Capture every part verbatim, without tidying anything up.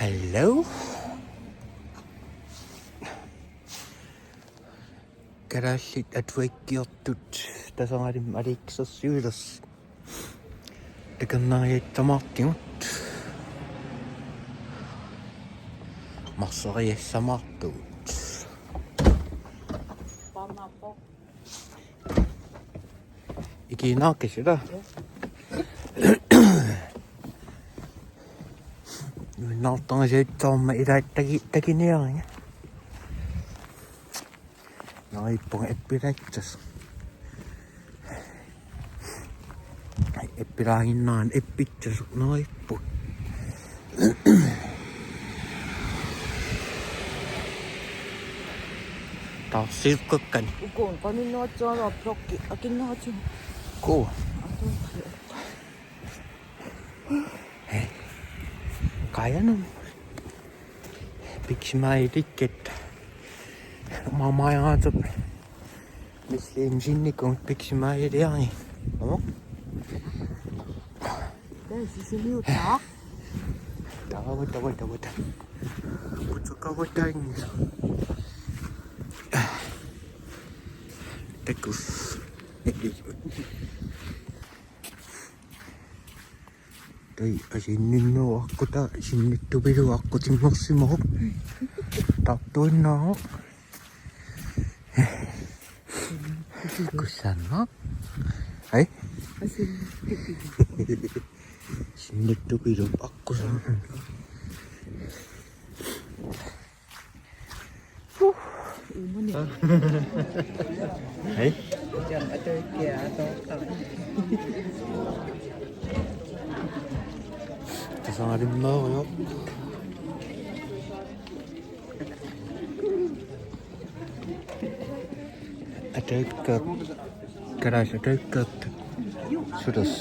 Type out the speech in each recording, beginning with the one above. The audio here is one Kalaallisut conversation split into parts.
Hello. Kalaallit atuakkiortut tassanngaanniit aliikkusersuilersi. Takornariassamaartugut. Marsoriassamaartugut. Ikiinnaarkasila. Nuinnaartarnga siuttoorma ilaat taki-, takiniariga. Neriuppunga eppilaattas. Eppilaaginnarani eppittas neriuppunga. Taarsiiqqakkani. Ukun qaninnuatsualu blokki akinnaatigu. Ko. Atuuqi. Qajanum. Piksimaajikkat. Mamajaatsup. Misliim sinnikun piksimaajiliari. Oh. Tää sisimiuttaa. Tawa, tawa, tawa, tawa. Putsukawataangi. Takus. Tai asinninnu akkuta sinnittupilu akkutinngorsimavoq. Tartuinnaavoq. Kusanna. Ai? Sinnittupilu akkusanna. Hej. Tassanngaanniit. Atuakkiortut. Kalaallit atuakkiortut. Sulas.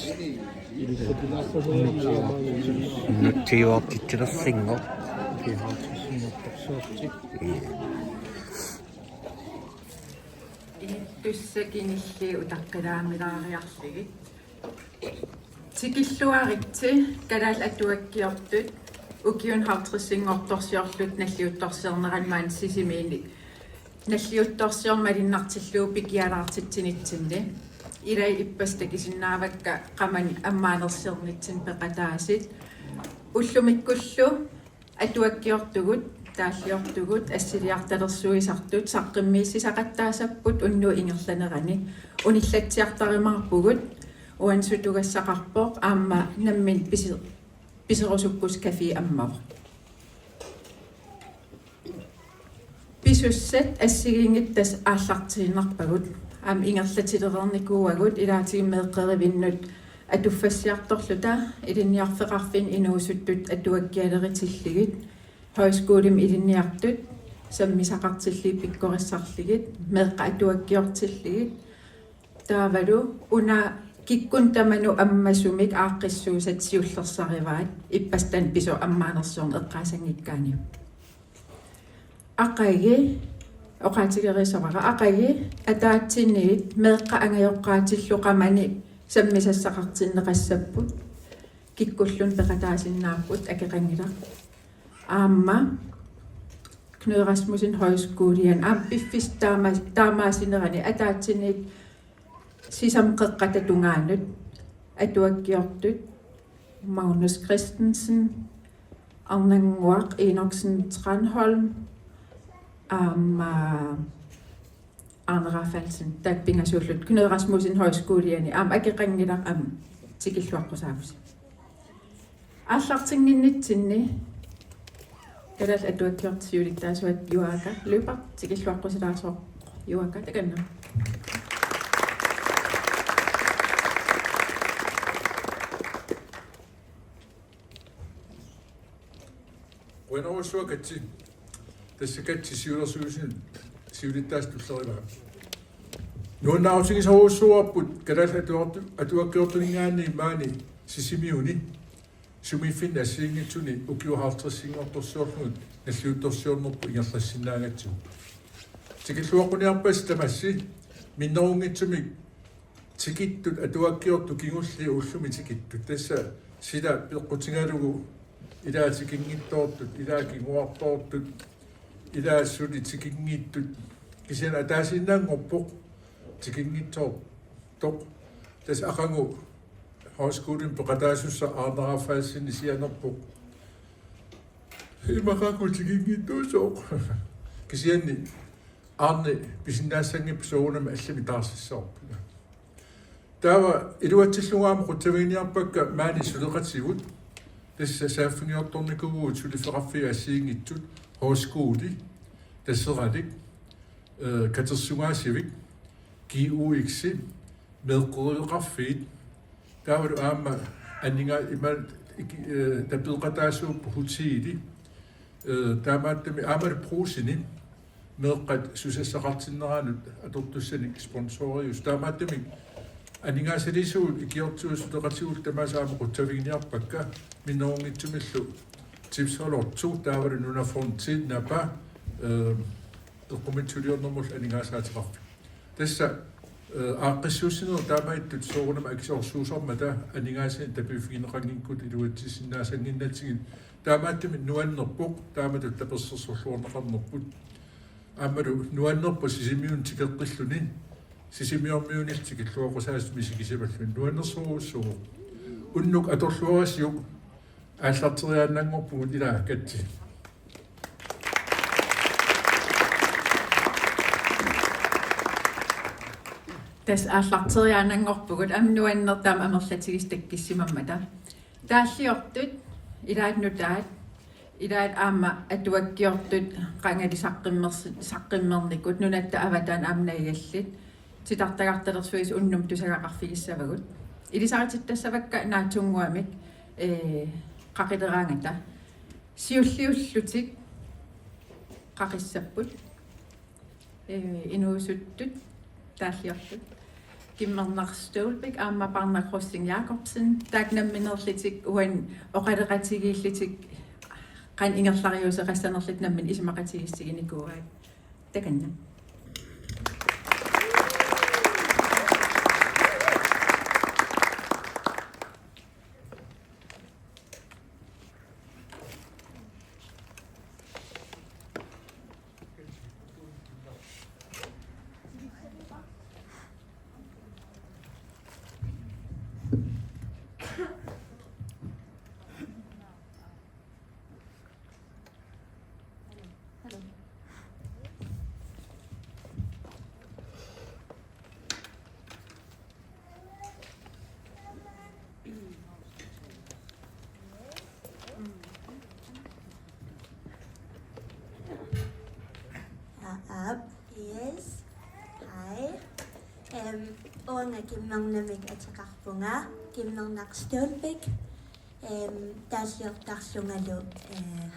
Nutsuartitsilersinngorput. Ii. Inittussat kinilli utaqqilaamilaariarlugit. Tikilluaritsi Kalaallit Atuakkiortut ukiuni halvtredsinngortorsiorluta nalliuttorsiornerani maani Sisimiuni nalliuttorsiorneq malunnartillugu pikialaartitsinitsinni. Ilai ippassaq takusinnaavakka qamani ammaanersiornitsinni peqataasut. Ullumikkullu atuakkiortugut, taalliortugut, assiliartalersuisartut saqqummiussisaqattaassapput unnuup ingerlanerani. Unillatsiartarumaarpugut, uani sutugassaqarpoq aamma nammineq pisi-, piserusukkusoq café ammavoq. Pisussat assigiinngitsut tassa aallartiinnarpagut. Aamma ingerlatilereernikuuagut ilaatigut meeqqerivinnut atuffassiartorluta ilinniarfeqarfinni inuusuttut atuakkialeritillugit, højskolimi ilinniartut sammisaqartillugit pikkorissarlugit, meeqqat atuakkiortillugit. Taavalu una kikkunnut tamanut ammasumik aaqqissuussat siullersarivaat ippassaq taanna pisoq ammaanersiorneq eqqaasanngikkaanni. Aqagu, oqaatigerusuppara, aqagu ataatsimiit meeqqat angajoqqaatillu qamani sammisassaqartinneqassapput, kikkulluunniit peqataasinnaapput, akeqanngilaq. Aamma Knud Rasmussen Højskoliani aamma piffissap taama-, taamaasinerani ataatsimiit sisamat qeqqata tungaanut atuakkiortut Magnus Christensen, Arnannguaq Enoksen Tranholm, aamma Arne Rafaelsen, taakku pingasuulluta Knud Rasmussen Højskoliani, aamma akeqanngilaq aamma tikilluaqqusaavusi. Aallartinnginnitsinni Kalaallit Atuakkiortut siulittaasuat Juaaka Lyberth tikilluaqqusilaasoq. Juaaka, takanna. Qujanarsuaq Katsi. Tassa Katsi siulersuisuni siulittaasup tulleriiaa. Nuannaarutigisorujussuuarput Kalaallit Atuakkiortu-, Atuakkiortuninngaanniit maani Sisimiuni sumiiffinni assigiinngitsuni ukiut halvtredsinngortorsiorlugit nalliuttorsiornerput ingerlassinnaagatsigu. Tikilluaqquniarpassi tamassi minnerunngitsumik tikittut atuakkiortut kingulliit ullumi tikittut. Tassa sila peqqutigalugu Ilaat tikinngitsoortut, ilaat kinguartoortut, ilaat suli tikinngittut. Kisianni ataasiinnaanngorpoq tikinngitsoortoq. Tassa aqagu højskolimi peqataasussaq Arne Rafaelsenip sianerpoq. Imaqaku tikinngitsuusoq. Kisianni Arne pisinnaassanngippat soorunami allamik taarsissavarput. Taava iluatsillugu aamma qutsaviginiarpakka maani suleqatigut. Tassa saaffigiortornikuuvugut suliffeqarfiit assigiinngitsut, højskoli, Taseralik, eh, Katersugaasivik, G U X-i, meeqqeriveqarfiit, taavalu aamma aninga-, ima iki-, eh, tapeeqataasuupput, hoteli, eh, taamaattumik aammalu Brugseni meeqqat susassaqartinneranut atortussanik sponsorius. Taamaattumik aningaasaliisugut ikiortigut suleqatigut tamaasa aamma qutsaviginiarpakka, minnerunngitsumillu Tipsholotto taavalu Nunafondi, Napa, eh, eqqumiitsuliornermullu aningaasaateqarfik. Tassa, eh, aaqqissuussinerit taamaattut soorunami akisoorsuusarmata aningaasanik tapiiffigineqanngikkutta iluatsissinnaasannginnatsigit. Taamaattumik nuannerpoq, taamatut tapersersorluarneqarnerput. Aammalu nuannerpoq Sisimiunut tikeqqilluni, Sisimiormiunillu tikilluaqqusaasut misigisimalluni. Nuannersorujussuuvoq. Unnuk atorluarisiuk aallarteriaannanngorpugut, ilaa Katsi. Tassa aallarteriaannanngorpugut, aamma nuannertaa amerlatigisut takkussimammata. Taalliortut, ilaat nutaat, ilaat aamma atuakkiortut, qangali saqqummersi-, saqqummernikut, nunatta avataani aamma naggataat, titartagartalersuisa unnuk tusagaqarfigissavagut. Ilisaritittassavakka naatsunnguamik, eh, qaqileraangata. Siulliullutik qaqissapput. Eh, inuusuttut, taalliortut. Kimmernaq Stolbæk aamma Parnaq Rosing Jakobsen. Taakku nammineerlutik uani oqaloqatigiillutik qanoq ingerlariuseqassanerlutik nammineq isumaqatigiissutiginikuuaat. Takanna. Aap, yes. Hi. Em, uanga Kimmernamik ateqarpunga, Kimmernaq Stolbæk. Em, taalliortarlungalu, eh,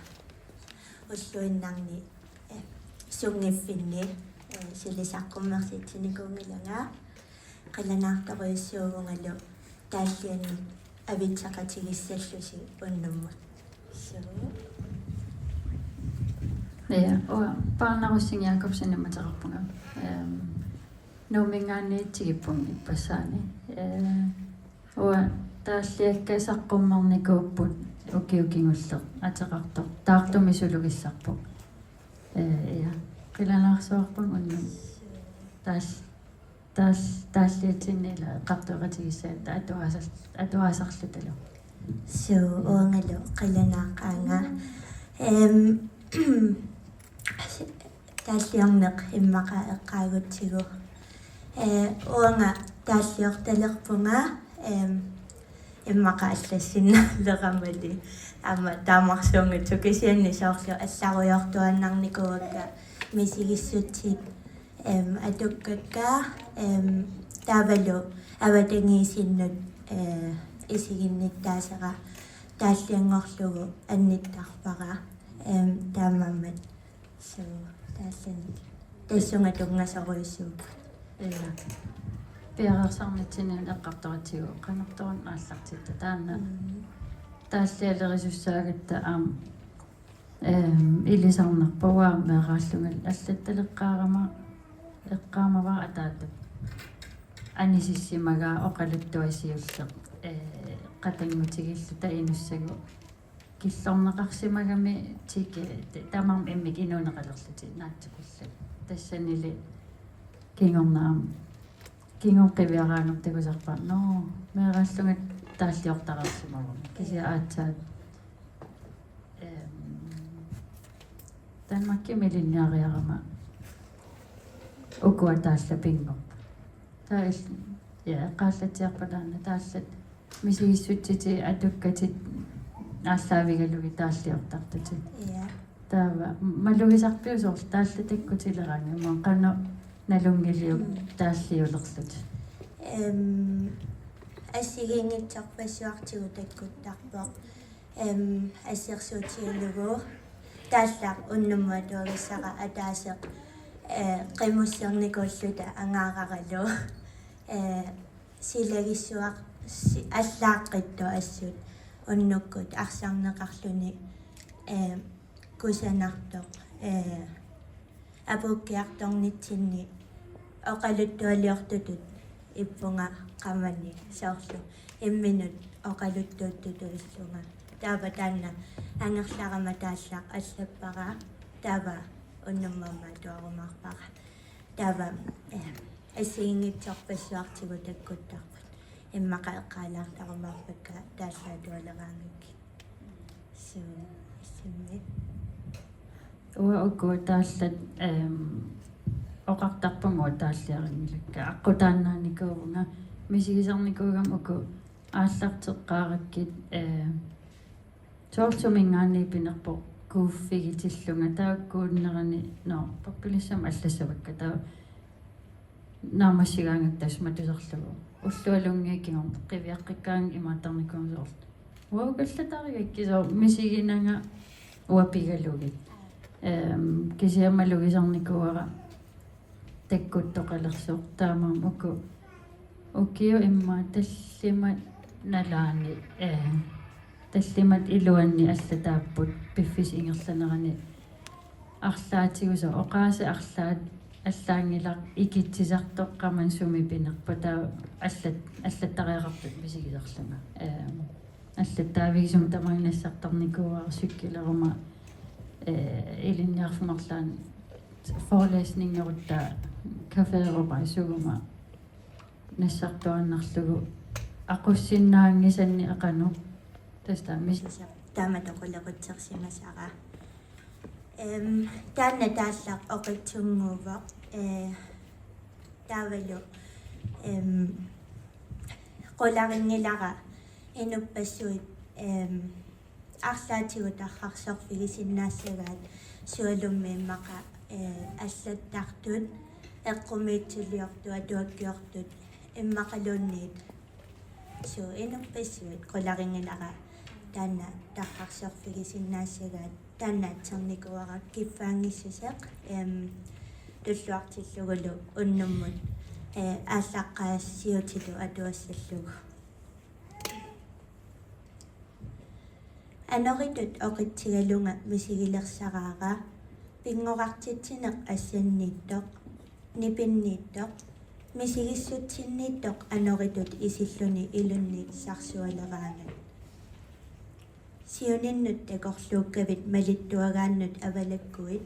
ulluinnarni, eh, sunngiffinni, eh, suli saqqummersitsinikuunngilanga. Qilanaartorujussuuvungalu taalliannik avitseqatigissallusi unnummut. Suu. Ja, uanga Parnaq Rosing Jakobsenimik ateqarpunga. Em, Nuumminngaanniit tigippunga ippassaani. Eh, uanga taalliakka saqqummernikuupput, ukioq kingulleq ateqartoq. Taartumik sulugissarput. Eh, ja. Qilanaarsuarpunga unnuk. Taal-, taal-, taalliatsinni ilaa eqqartueqatigiissagatta atuaasar-, atuaasarlutalu. Suu, uangalu qilanaaqaanga. Em, taalliorneq immaqa eqqaagutsigu. Eh, uanga taalliortalerpunga, em, immaqa allassinnaalleramali. Aamma taamarsuunngitsoq, kisianni soorlu allarujoortuaannarnikuuakka misigissutsit, em, atukkakka, em, taavalu avatangiisinnut, eh, isiginnittaasera taallianngorlugu annittarpara, em, taamaammat. Suu, taallianik. Tassunga tunngasorujussuuvoq. Ilaa. Piareersarnitsinni eqqartoratsigu qanortoq aallartitta taanna. Mm. Taallialerisussaagatta aamma, em, ilisarnarpoq uanga meeraallunga allattaleqqaarama, eqqaamavara ataatap anisissimagaa oqaluttuaq siulleq, eh, qatanngutigiilluta inussagut. killorneqarsimagami tike, tamarmik immikkut inuuneqalerlutik naatsukullugit. Tassanili kingorna aamma, kingorna qiviaraangamik takusarpara, nå, meeraallunga taalliortareersimagami. Kisianni aatsaat, ehm, Danmarkimi ilinniariarama ukua taallat pinngorput. Taava il-, ja, eqqaallatsiarput taanna taallat misigissutsitit atukkatit aallaavigalugit taalliortartutit. Ja. Taava malugisarpiuk soorlu taallat takkutileraangamik, qanoq nalunngiliuk Mm. taalliulerlutit? Ehm, assigiinngitsorpassuartigut takkuttarpoq. Ehm, assersuutigalugu taallat unnummut atuagissara ataaseq, eh, qimussernikuulluta angaararalu. Eh, silagissuaq si-, allaaqqittoq assut unnukkut arsarneqarluni, eh, kusanartoq, eh, apuukkiartornitsinni oqaluttualiortutut ippunga qamani soorlu imminut oqaluttuuttutut illunga. Taava taanna angerlarama taallat allappara, taava unnummut aamma atuarumaarpara. Taava, eh, assigiinngitsorpassuartigut takkuttarput. Immaqa eqqaalaartarumaarpakka taallat atualeraangakkit. Suu, isummi. Uanga uku taallat, ehm, oqartarpunga uanga taalliarinngilakka. Aqqutaannaanikuuvunga misigisarnikuugama uku aallarteqqaarakkit, eh, soorlu suminngaanniit pinerpoq kuuffigitillunga taakkuunnerani, nå, pappilissamut allassavakka, taava naammassigaangakkit tassa matusarlugu. Ullualunngikkit kingorna qiviaqqikkaangakkit imaattarnikuugama soorlu. Uanga uku allatarigakkit soorlu misiginanga uanga pigalugit. Ehm, kisianni malugisarnikuuara takkuttoqalersoq taamaammat uku ukiut immaqa tallimat nalaanni, eh, tallimat iluanni allataapput piffissap ingerlanerani arlaatigut soorlu oqaaseq arlaat allaanngilaq ikitsisartoqqammat sumi pinerpoq taava allat-, allattariaqartut misigisarlunga. Ehm, allattaavigisumik tamaanga nassartarnikuuara cykeleruma, eh, ilinniarfimmi arlaanni forelæsningerutta caféeruma isuguma nassartuaannarlugu aqussinnaanngisannik aqagu. Tassa taama mis- Taamatut qulequtsersimasara. Ehm, taanna taallat oqitsunnguuvoq, eh, taavalu, ehm, qularinngilara inuppassuit, ehm, arlaatigut tarrarsorfigisinnaassagaat sualummik immaqa, eh, allattartut, eqqumiitsuliortut, atuakkiortut, immaqaluunniit. Suu, inuppassuit qularinngilara taanna tarrarsorfigisinnaassagaat, taanna atsernikuuara kiffaanngissuseq, ehm, tulluartillugulu unnummut, eh, aallaqqaasiutitut atuassallugu. Anoritut oqitsigalunga misigilersaraara, pinngorartitsineq assanniittoq, nipinniittoq, misigissutsinniittoq anoritut isilluni ilunni sarsualeraangat. Siuninnut takorluukkavit malittuagaannut avalakkuit,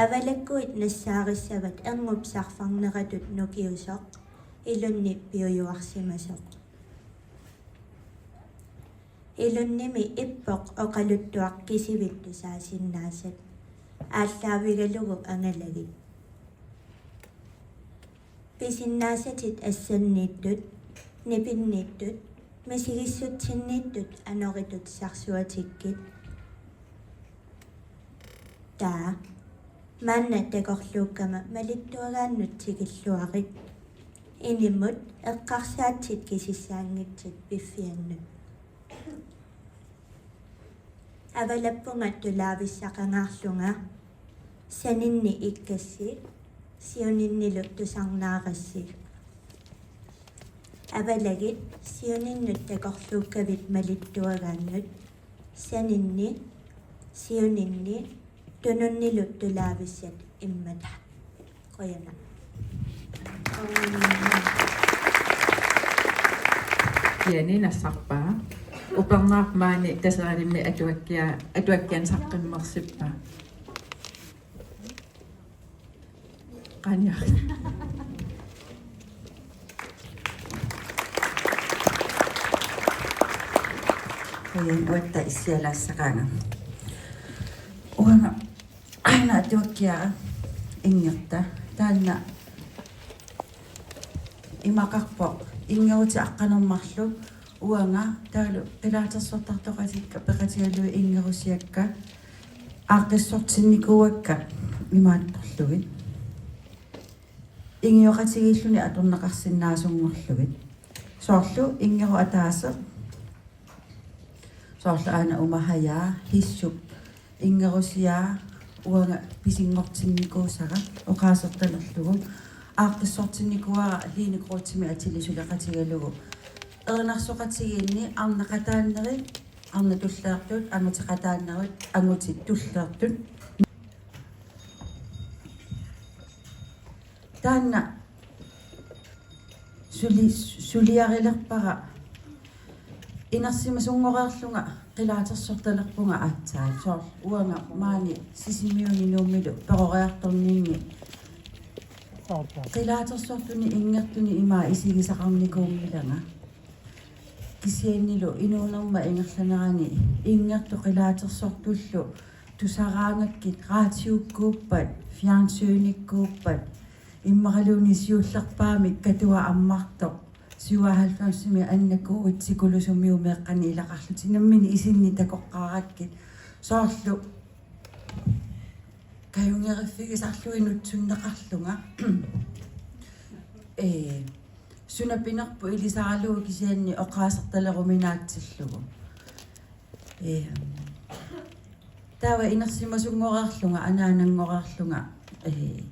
avalakkuit nassaarissavat erngup sarfarneratut nukiusoq, ilunni piujuarsimasoq. Ilunnimi ippoq oqaluttuaq kisivit tusaasinnaasat, aallaavigalugu angalagit. Pisinnaasatit assanniittut, nipinniittut, misigissutsinniittut anoritut sarsuatikkit. Taa, maanna takorluukkama malittuagaannut tikilluarit. Inimut eqqarsaatsit kisissaanngitsit piffiannut. Avalappunga tulaavissaqangaarlunga, saninni ikkassi, siuninnilu tusarnaarassi. Avalagit siuninnut takorluukkavit malittuagaannut, saninni, siuninni, tununnilu tulaavissat immata. Qujanaq. Jenny nassarpaa. Upernaaq maani Taseralimmi atuakkia-, atuakkianik saqqummersippaa. Qaniaq. Qujan uatta issialaassaqaanga. Uanga aana atuakkiara Inngerta. Taanna imaqarpoq Inngerutit aqqaneq-marluk, uanga taavalu qilaatersortartoqatikka peqatigalugit inngerusiakka aaqqissortinnikuuakka imaattorlugit. Inngeruqatigiilluni atorneqarsinnaasunngorlugit. Soorlu inngerup ataaseq. Soorlu aana umahajaa, hissup inngerusiaa, uanga pisinngortinnikuusara oqaasertalerlugu. Aaqqissortinnikuuara Line Kreutzimik atilik suleqatigalugu. Erinarsoqatigiinni arnaqataannerit, arnat tulleertut, anguteqataannerit, angutit tulleertut. Taanna suli-, suliarilerpara inersimasunngoreerlunga qilaatersortalerpunga aatsaat. Soorlu uanga maani Sisimiuni Nuummilu peroriartorninni qilaatersortuni inngertuni ima isigisaqarnikuunngilanga. Kisiannili inuunerma ingerlanerani inngertut qilaatersortullu tusaraangakkit, raatiukkuuppat, fjernsynikkuuppat, immaqaluunniit siullerpaamik Katua ammartoq syvoghalvfemsimi annakuuit Sikulusummiut meeqqanik ilaqarlutik namminneq isinnik takoqqaarakkit. Soorlu kajungeriffigisarlugit nutsunneqarlunga. Ee, suna pinerpoq ilisaralugu kisianni oqaasertaleruminaatsillugu. Ee, taava inersimasunngoreerlunga, anaananngoreerlunga, ee,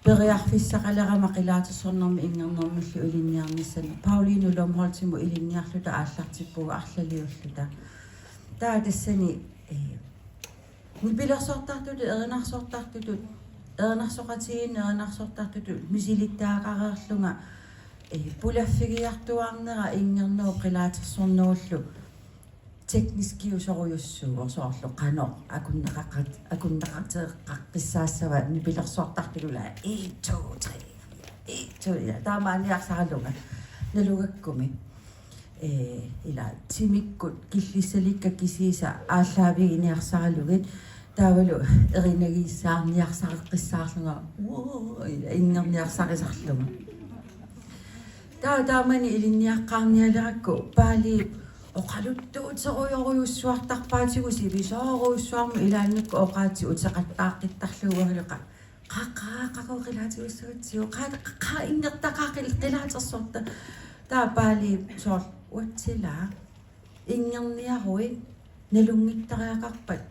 periarfissaqalerama qilaatersornermik inngernermillu ilinniarnissannut. Pauline Lumholtimut ilinniarluta aallartippugut arlaliulluta. Taava tassani, ee, nipilersortartutut, erinarsortartutut, erinarsoqatigiinnut erinarsortartutut misilittagaqareerlunga, ee, pulaffigiartuaarnera inngernerup qilaatersornerullu tekniskiusorujussuuvoq, soorlu qanoq akunneqaqat-, akunneqateeqqissaassavat nipilersortartutut, ilaa, en, to, tre, en, to, ja, taamaanniarsaralunga nalugakkumi. Ee, ilaa, timikkut killissalikka kisiisa aallaaviginiarsaralugit, taavalu erinagiissaarniarsareqqissaarlunga, uu, ilaa, inngerniarsarisarlunga. Taava taamani ilinniaqqaarnialerakku Paaliip oqaluttuuterujorujussuartarpaatigut sivisoorujussuarmut ilaannikkut oqaatsit uteqattaaqqittarlugu uangalu qa-, qa-, qa-, qaqugu qilaatigissagutsigu, qa-, qa-, qa-, inngertaqaaq qil-, qilaatersorta. Taava Paaliip soorlu uatsilaa inngerniaruit nalunngittariaqarpat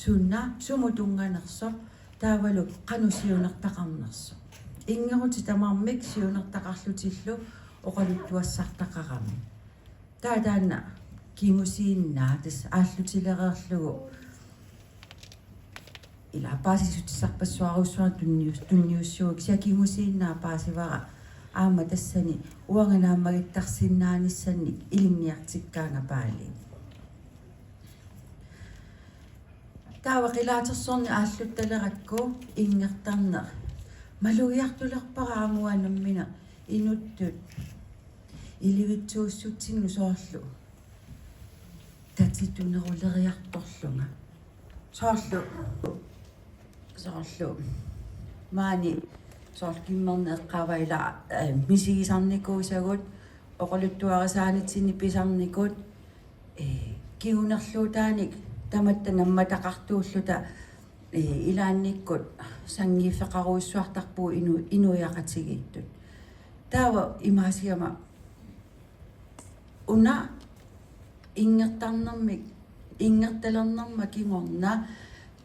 suna sumut tunnganersoq taavalu qanoq siunertaqarnersoq. Inngerutit tamarmik siunertaqarlutillu oqaluttuassartaqarami. Taava taanna kingusiinnaa tassa aallutilereerlugu, ilaa, paasissutissarpassuarujussuarnik tunnius-, tunniussuuvoq, kisianni kingusiinnaa paasivara aamma tassani uanga naammagittarsinnaanissannik ilinniartikkaanga Paaliip. Taava qilaatersorneq aalluttalerakku inngertarneq malugiartulerpara aamma uanga nammineq inuttut ilivitsuussutsinnut soorlu tatituneruleriartorlunga. Soorlu, soorlu maani soorlu kimmerneq eqqaavaa, ilaa, ee, misigisarnikuusagut, oqaluttuarisaanitsinni pisarnikut, ee, kingunerluutaanik tamatta nammataqartuulluta, ee, ilaannikkut sanngiiffeqarujussuartarpugut inu-, inuiaqatigiittut. Taava imaasigama una inngertarnermik, inngertalernerma kingorna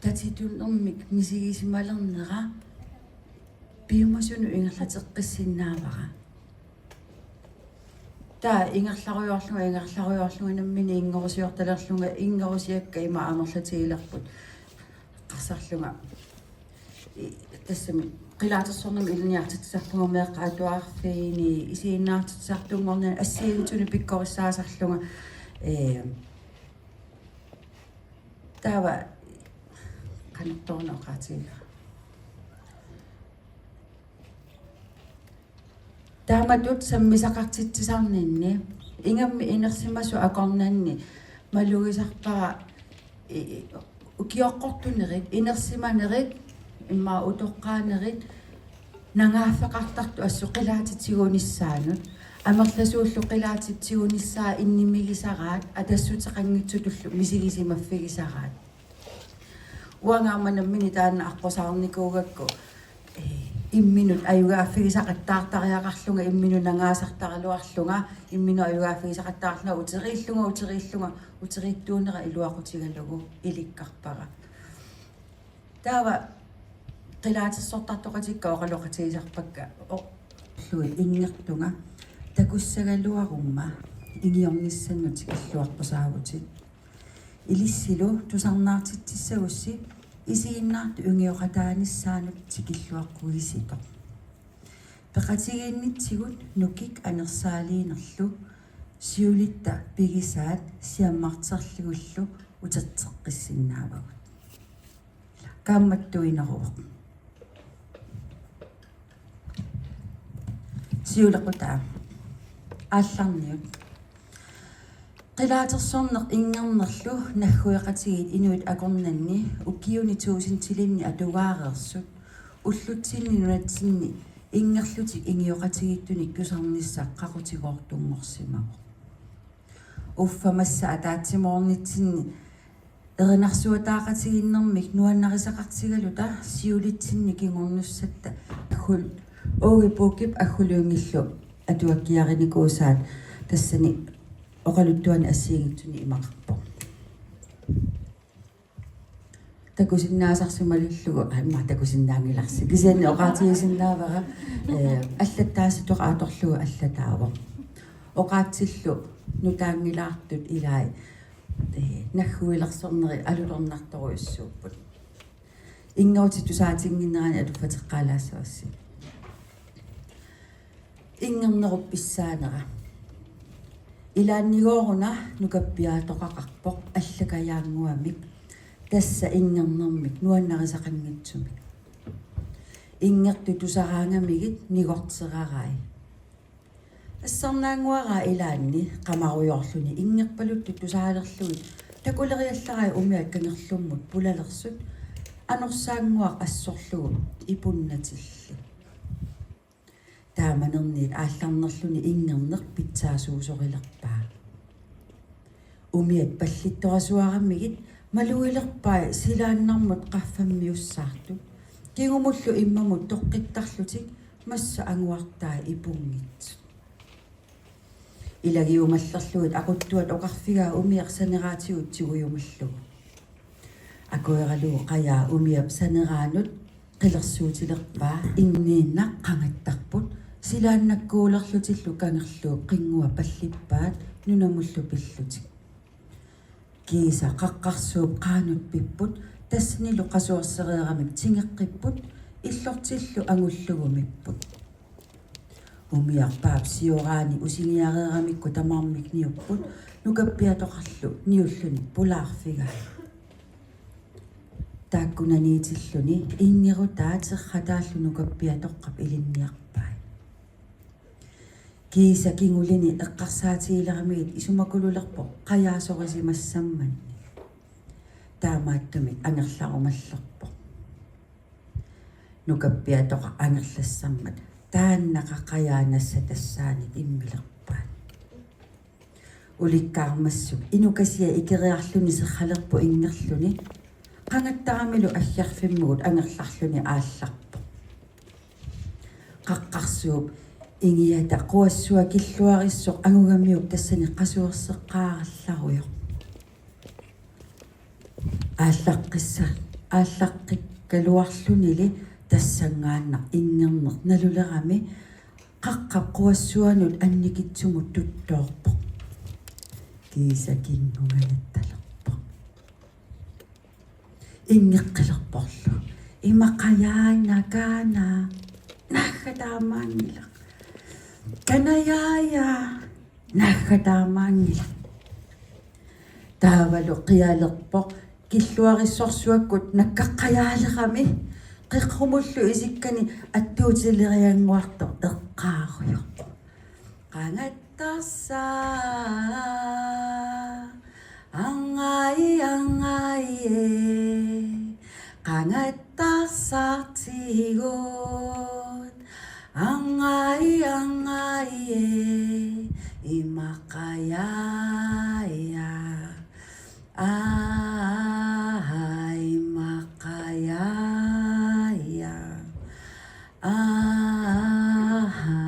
tatitunermik misigisimalernera piumasunut ingerlateqqissinnaavara. Taava ingerlarujoorlunga, ingerlarujoorlunga nammineq inngerusiortalerlunga, inngerusiakka ima amerlatigilerput. Eqqarsarlunga. I-, tassami qilaatersornermik ilinniartitsisarpunga meeqqat atuarfiini, isiginnaartitsisartunngornani assigiinngitsunik pikkorissaasarlunga. Ee, taava qanittuuna oqaatigigakku. Taamatut sammisaqartitsisarninni ingammik inersimasut akornanni malugisarpara i-, i-, ukioqqortunerit, inersimanerit, immaqa utoqqaanerit, nangaaffeqartartut assut qilaatit tigunissaannut, amerlasuullu qilaatit tigunissaat innimigisaraat, atassuteqanngitsutullu misigisimaffigisaraat. Uanga aamma nammineq taanna aqqusaarnikuugakku, ee, imminut ajugaaffigisaqattaartariaqarlunga, imminut nangaasartaraluarlunga, imminut ajugaaffigisaqattaarlunga, uteriillunga, uteriillunga, uteriittuunera iluaqutigalugu ilikkarpara. Taava qilaatersortartoqatikka oqaloqatigisarpakka, o-, -lugit inngertunga takussagaluarumma ingiornissannut tikilluaqqusaavutit. Ilissilu tusarnaartitsissagussi isiginnaartut ingioqataanissaannut tikilluaqqugisitoq. Peqatigiinnitsigut nukik anersaaliinerlu siulitta pigisaat siammarterlugillu uterteqqissinnaavagut. Kaammattuineruvoq. Siulequtaa. Aallarniut. Qilaatersorneq inngernerlu naggueqatigiit inuit akornanni ukiuni tuusintilinni atugaareersut ullutsinni nunatsinni inngerlutik ingioqatigiittunik tusarnissaq qaqutigoortunngorsimavoq. Uffa massa ataatsimoornitsinni erinarsuataaqatigiinnermik nuannarisaqartigaluta siulitsinni kingornussatta Aggul-, Aage Buchip Agguluunngillu atuakkiarinikuusaat tassani oqaluttuani assigiinngitsuni imaqarpoq. Takusinnaasarsi malillugu, aa, immaqa takusinnaanngilarsi. Kisianni oqaatigisinnaavara, ee, allattaasitoq atorlugu allataavoq. Oqaatsillu nutaanngilaartut ilai, ee, nagguilersornerit alutornartorujussuupput. Inngerutit tusaatinnginneranni atuffateqqaalaassavassi. Inngernerup pissaanera. Ilaannigooruna nukappiatoqaqarpoq allakajaannguamik, tassa inngernermik nuannarisaqanngitsumik. Inngertut tusaraangamigit nigorterarai. Assarnaannguaraa ilaanni qamarujoorluni inngerpaluttut tusaalerlugit takuleriallarai umiat kangerlummut pulalersut anorsaannguaq assorlugu ipunnatilli. Taamanerniit aallarnerluni inngerneq pitsaasuusorilerpaa. Umiat pallittorasuaramigit malugilerpai silaannarmut qaffammiussaartut. Kingumullu immamut toqqittarlutik massa anguartai ipunngitsut. Ilagiumallerlugit aquttuat oqarfigaa umiaq saneraatigut tigujumallugu. Akueralugu qajaa umiap saneraanut qilersuutilerpaa inniinnaq qangattarput silaannakkuulerlutillu kangerluup qinngua pallippaat nunamullu pillutik. Kiisa qaqqarsuup qaanut pipput tassanilu qasuersereeramik tingeqqipput illortillu angullugu mipput. Umiarpaap sioraani usingiareeramikku tamarmik niupput nukappiatoqarlu niulluni pulaarfigai. Taakkunaniitilluni inngerutaa terrataallu nukappiatoqqap ilinniarpai. Kiisa kingulini eqqarsaatigileramigit isumakululerpoq qajaasorisimassammannik. Taamaattumik angerlarumallerpoq. Nukappiatoqaq angerlassammat taannaqa qajaa nassatassaanit immilerpaat. Ulikkaarmassuk inukasiat ikeriarluni serralerput inngerluni. Qangattaramilu aggerfimmugut angerlarluni aallarpoq. Qaqqarsuup ingiata quassua killuarissoq angugamiuk tassani qasuerseqqaarallarujoq. Aallaqqissa-, aallaqqikkaluarlunili tassanngaannaq inngerneq nalulerami qaqqap quassuanut annikitsumut tuttoorpoq. Kiisa kingungajattalerpoq. Inngeqqilerporlu: Ima qajaa, ima kaanaa, naagga taamaanngilaq. Kanajaaja, naagga taamaanngilaq. Taavalu qialerpoq, killuarissorsuakkut nakkaqqajaalerami, qeqqumullu isikkani attuutileriannguartoq eqqaarujoq. Qangattarsaq, angai, angai, ee. Qangattarsartigut, angai, angai, ee. Imaqajaja, aaha, imaqajaja, aaha.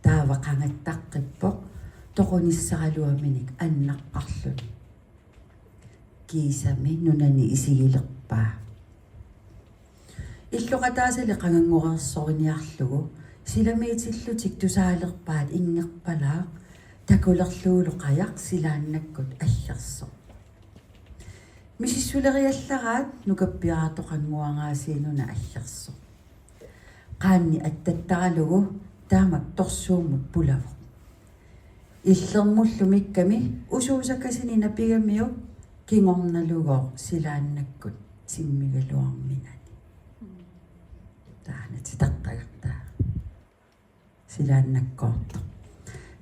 Taava qangattaqqippoq toqunissaraluaminik annaqqarluni. Kiisami nunani isigilerpaa. Illoqataasali qanganngoreersoriniarlugu silamiitillutik tusaalerpaat inngerpalaaq, takulerlugulu qajaq silaannakkut aggersoq. Misissuleriallaraat nukappiarartoqannguaraasiinuna aggersoq. Qaanni attattaralugu taamak torsuummut pulavoq. Illermullu mikkami usuusakasini napigamiuk kingornalugooq silaannakkut timmigaluarminani. Taanna titaqqagartaa. Silaannakkoortoq.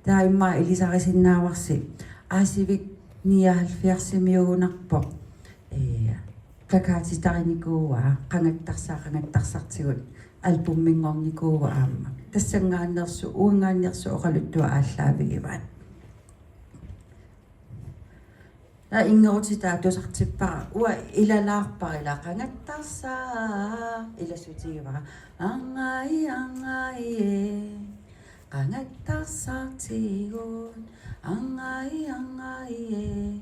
Taava immaqa ilisarisinnaavarsi Aasivik nioghalvfjerdsimiugunarpoq. Ee, plakatitarinikuuaa, Qangattarsaq qangattarsartigut albuminngornikuuvoq aamma. Tassanngaanneersut, uanngaanneersut oqaluttuat aallaavigivaat. Taava inngerutitaa tusartippara, uanga ilalaarpara ila Qangattarsaq, ilassutigivara. Angai, angai, ee. Qangattarsartigut, angai, angai, ee.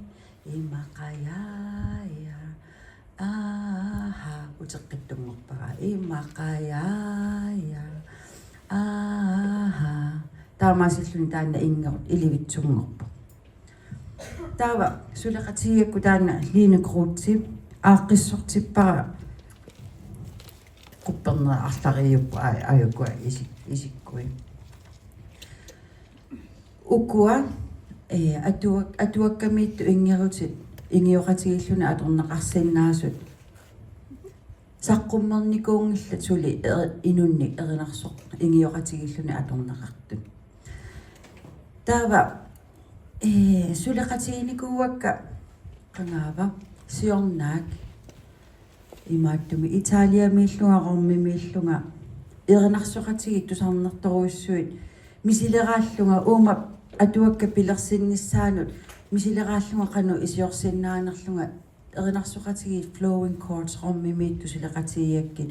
Imaqajaja, aaha, uteqqittunngorpara. Imaqajaja, aaha. Taamaasilluni taanna inngerut ilivitsunngorpoq. Taava suleqatigigakkit taanna Line Kruthe aaqqissortippara, quppernerit arlariiupput aa-, aajukua isi-, isikkui. Ukua, ee, atuak-, atuakkamiittut inngerutit ingioqatigiilluni atorneqarsinnaasut saqqummernikuunngillat suli eri-, inunnik erinarsoq ingioqatigiilluni atorneqartut. Taava, ee, suleqatiginikuuakka qangaava siornaak imaattumik Italiamiillunga Romimiillunga erinarsoqatigiit tusarnertorujussuit misileraallunga uuma atuakkat pilersinnissaannut misileraallunga qanoq iliorsinnaanerlunga erinarsoqatigiit flowing chords Romimiittut suleqatigigakkit,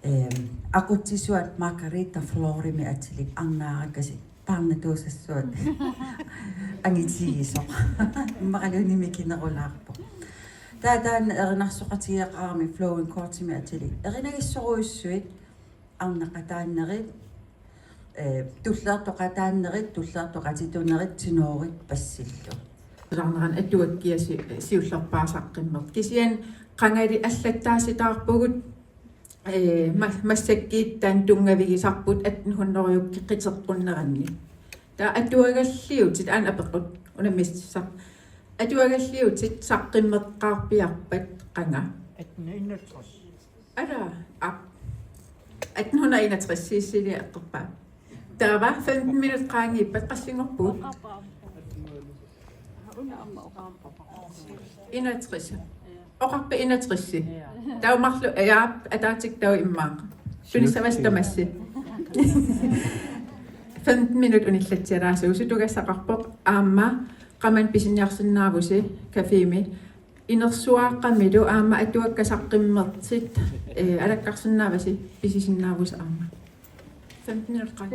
ehm, aqutsisuat Margarita Florimik atilik arnaarakasiit paarnatuusassuat angitigisoq. Immaqaluunniit mikinerulaarpoq. Taava taanna erinarsoqatigeeqqaarami flowing chordsimik atilik. Erinagissorujussuit arnaqataannerit, eh, tulliartoqataannerit, tulliartoqatitunerit, tenorit, bassillu. Tusarnerani atuakkiat si-, siullerpaaq saqqummertut. Kisianni qangali allattaasitaarpugut, eh, ma-, massakkut taanna tunngavigisarput atten hundrede qiteqqunneranni. Taava atuagalliutit aana apeqqut unammissaaq. Atuagalliutit saqqummeqqaarpiarpat qanga? Atten enogtres. Ala, aa. Atten hundrede enogtres, Cecilie aqqerpaa. Taava femten minut qaangiuppat qassinngorpugut? Enogtres. Oqarpa enogtres? Taava marluk, ja, ataatsip taava immaqa. Tunissavasi tamassi. Femten minut unillatsialaassaaq, sutugassaqarpoq aamma qamani pisiniarsinnaavusi cafémi. Inersuaaqqamilu aamma atuakkat saqqummertut, eh, alakkarsinnaavasi pisisinnaavusi aamma. Femten minut qaa.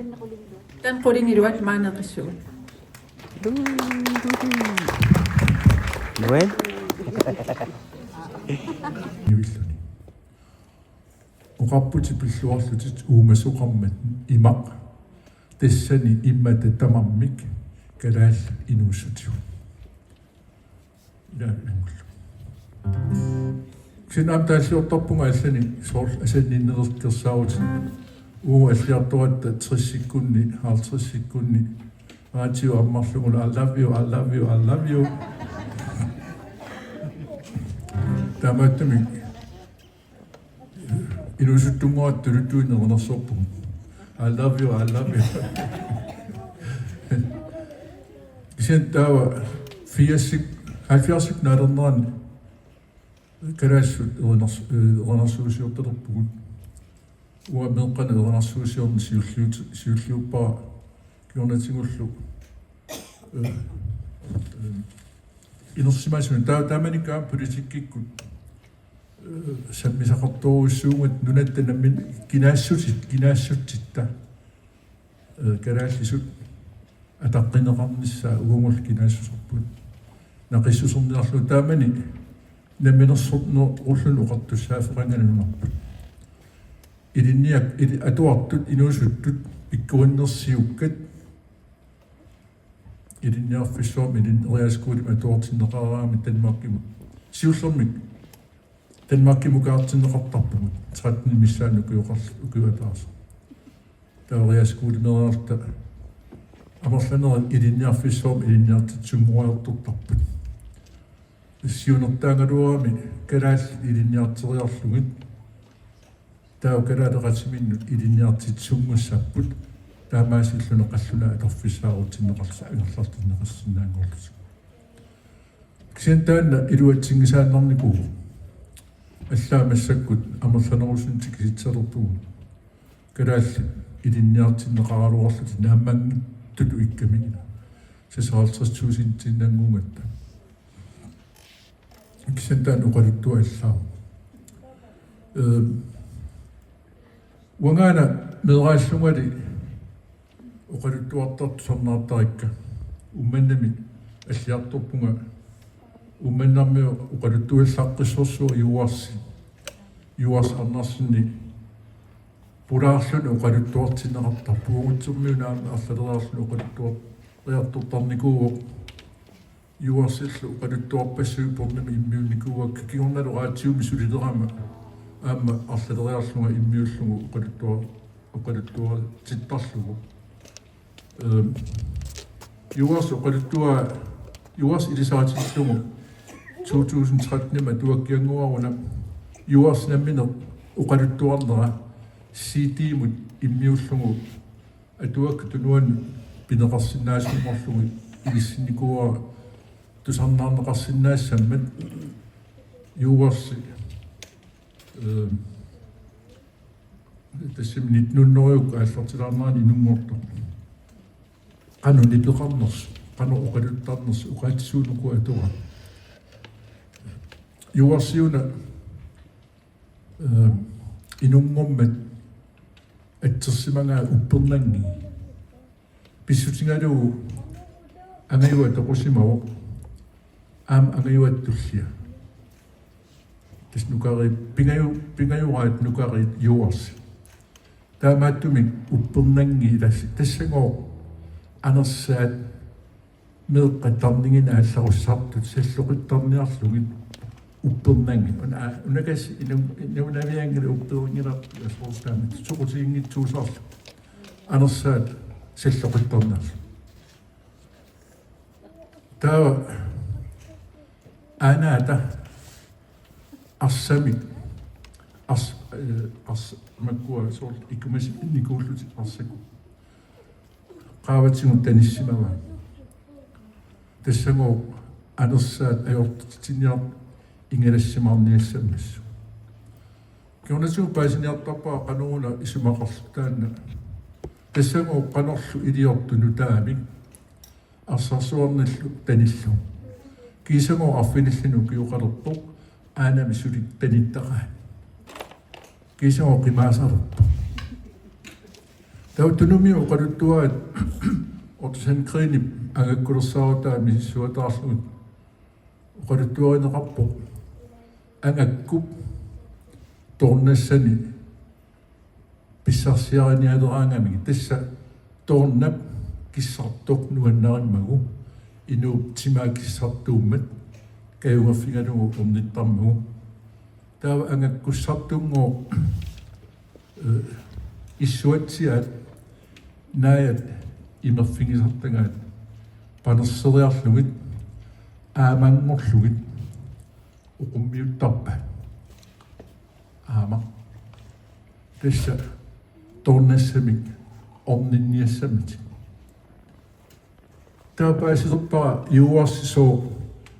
Taanna qulingiluat maani eqissugut. Nuan. Oqarputit pilluarlutit uumasoqarmat imaq tassani immata tamarmik kalaallit inuussutigut. Ila ilanngullugit. Kisianni aamma taalliortarpunga allani soorlu asanninneqartussaavutit. Uagut alliartoratta tressikkunni, halvtredsikkunni. Raatiup ammarlugulu, "I love you, I love you, I love you." Taamaattumik inuusuttunnguaq tuluttut erinarsorpugut. I love you, I love you. Kisianni taava firsit, halvfjerdsit naalernerani kalaallisut erinars-, eh, erinarsuusiortalerpugut. Uanga meeqqanut erinarsuusiorneq siulliut-, siulliuppara kingornatigullu, eh, eh, inersimasunut. Taa-, taamanikkut politikkikkut, eh, sammisaqartorujussuuvugut nunatta nammineq kinaassutit-, kinaassutsitta, eh, kalaallisut ataqqineqarnissaa uagullu kinaassuserput. Naqissuserniarlugu taamani namminersornerulluni oqartussaaffeqanngilaq nunarput. Ilinniak-, ili-, atuartut inuusuttut pikkorinnersiukkat ilinniarfissuarmi ilinniariaaskuulimi atuartinneqareerami Danmarkimut. Siullermik Danmarkimukaartinneqartarpugut tretten missaani ukioqarl-, ukioq ataaseq. Taava realskolemeereerluta amerlanerit ilinniarfissuarmi ilinniartitsisunngoreertortarput. Siunertaagaluarami kalaallit ilinniarteriarlugit. Taava kalaaleqatiminnut ilinniartitsisunngussapput. Taamaasilluni qallunaat atorfissaarutinneqarlutik angerlartinneqassinnaanngorlutik. Kisianni taanna iluatsinngisaannarnikuuvoq. Allaat massakkut amerlanerusumik tikisitsalerpugut. Kalaallit ilinniartinneqaraluarlutik naammanngitsutut ikkamigina. Seksoghalvtreds tusindinnannguugatta. Kisianni taanna oqaluttuallaavoq. Ehm, uangaana meeraallungali oqaluttuartartut tusarnaartarikka. Uummannami alliartorpunga Uummannarmiut oqaluttuallaqqissorsuuvoq Juuarsi. Juuarsi Arnarsenip pulaarluni oqaluttuartinneqartarpoq. Uagutsermiuna aamma arlaleriarluni oqaluttuariartortarnikuuvoq. Juuarsillu oqaluttuarpassuit Bornemi immiunnikuuakka, kingornalu raatiumi sulilerama aamma arlaleriarlunga immiullugu oqaluttua-, oqaluttuaritittarlugu. Ehm, Juuarsi oqaluttuaa, Juuarsi ilisaritillugu to tusind tretten-imi atuakkiannguaruna Juuarsi nammineq oqaluttuarnera C D-mut immiullugu atuakkat tunuannut pineqarsinnaasunngorlugit ilissinnikuuara tusarnaarneqarsinnaassammat. Juuarsi, ehm, tassami nitten hundrede aallartilaarnerani inunngortoq. Qanoq nipeqarnersoq, qanoq oqaluttarnersoq, oqaatsisuunuku atoraa. Juuarsiuna, ehm, inunngormat atsersimagaa uppernanngii. Pissutigalugu angajuat toqusimavoq. Aamma angajuata tullia. Tassa nukariit, pingajo-, pingajoraat nukariit Juuarsi. Taamaattumik uppernanngii tas-, tassagooq anersaat meeqqat tarninginut aallarussartut salloqittarniarlugit uppernanngii. Una-, unakasik inu-, inuunavianngilaq upperinngilarput asoortaamik soqutiginngitsuusarluni. Anersaat salloqittarniarlugit. Taava aanaata arsamik ars-, eh, ars-, makkua soorlu ikkumasinikuullutik arsakut qaavatigut tanissimavaa. Tassagooq anersaat ajortitsiniartut ingalassimaarniassammassuk. Kingornatigut paasiniartarpara qanoruna isumaqarluta taanna. Tassagooq qanorlu iliortoq nutaamik arsarsuarnillu tanillugu. Kiisagooq arfinilluni ukioqalerpoq, aanami suli tanittaraat. Kiisagooq qimaasalerpoq. Taava Tunumi oqaluttuaat Otto Sandgreenip angakkulersaarutaa misissuataarlugit oqaluttuarineqarpoq angakkup toornassani pissarsiarinialeraangamigit. Tassa toornap kissartoq nuannarimmagu, inuup timaa kissartuummat kajungerfigalugu ornittarmagu. Taava angakkussartunngooq, eh, issuatsiaat naajat imerfigisartagaat panerseriarlugit aamanngorlugit. Oqummiuttarpaat. Tassa toornassamik orninniassamatik. Taava paasilerpara Juuarsi sooq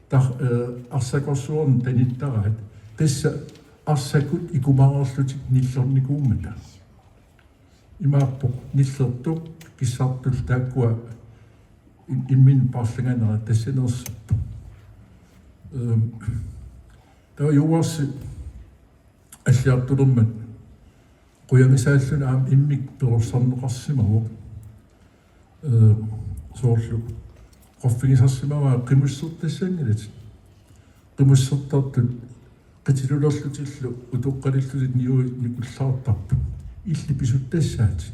tar-, eh, arsakorsuarnik tanittaraat. Tassa arsakkut ikumareerlutik nillornikuummata. Imaappoq nillertoq kissartullu taakkua im-, imminut paarlanganera tassaneersippoq. Ehm, taava Juuarsi alliartulermat qujangisaalluni aamma immikkut perorsarneqarsimavoq. Ee, soorlu oqarfigisarsimavaa qimussertassanngilatit. Qimussertartut qitilulerlutillu utoqqalillutik niui nikullaartarput. Illit pisuttassaatit.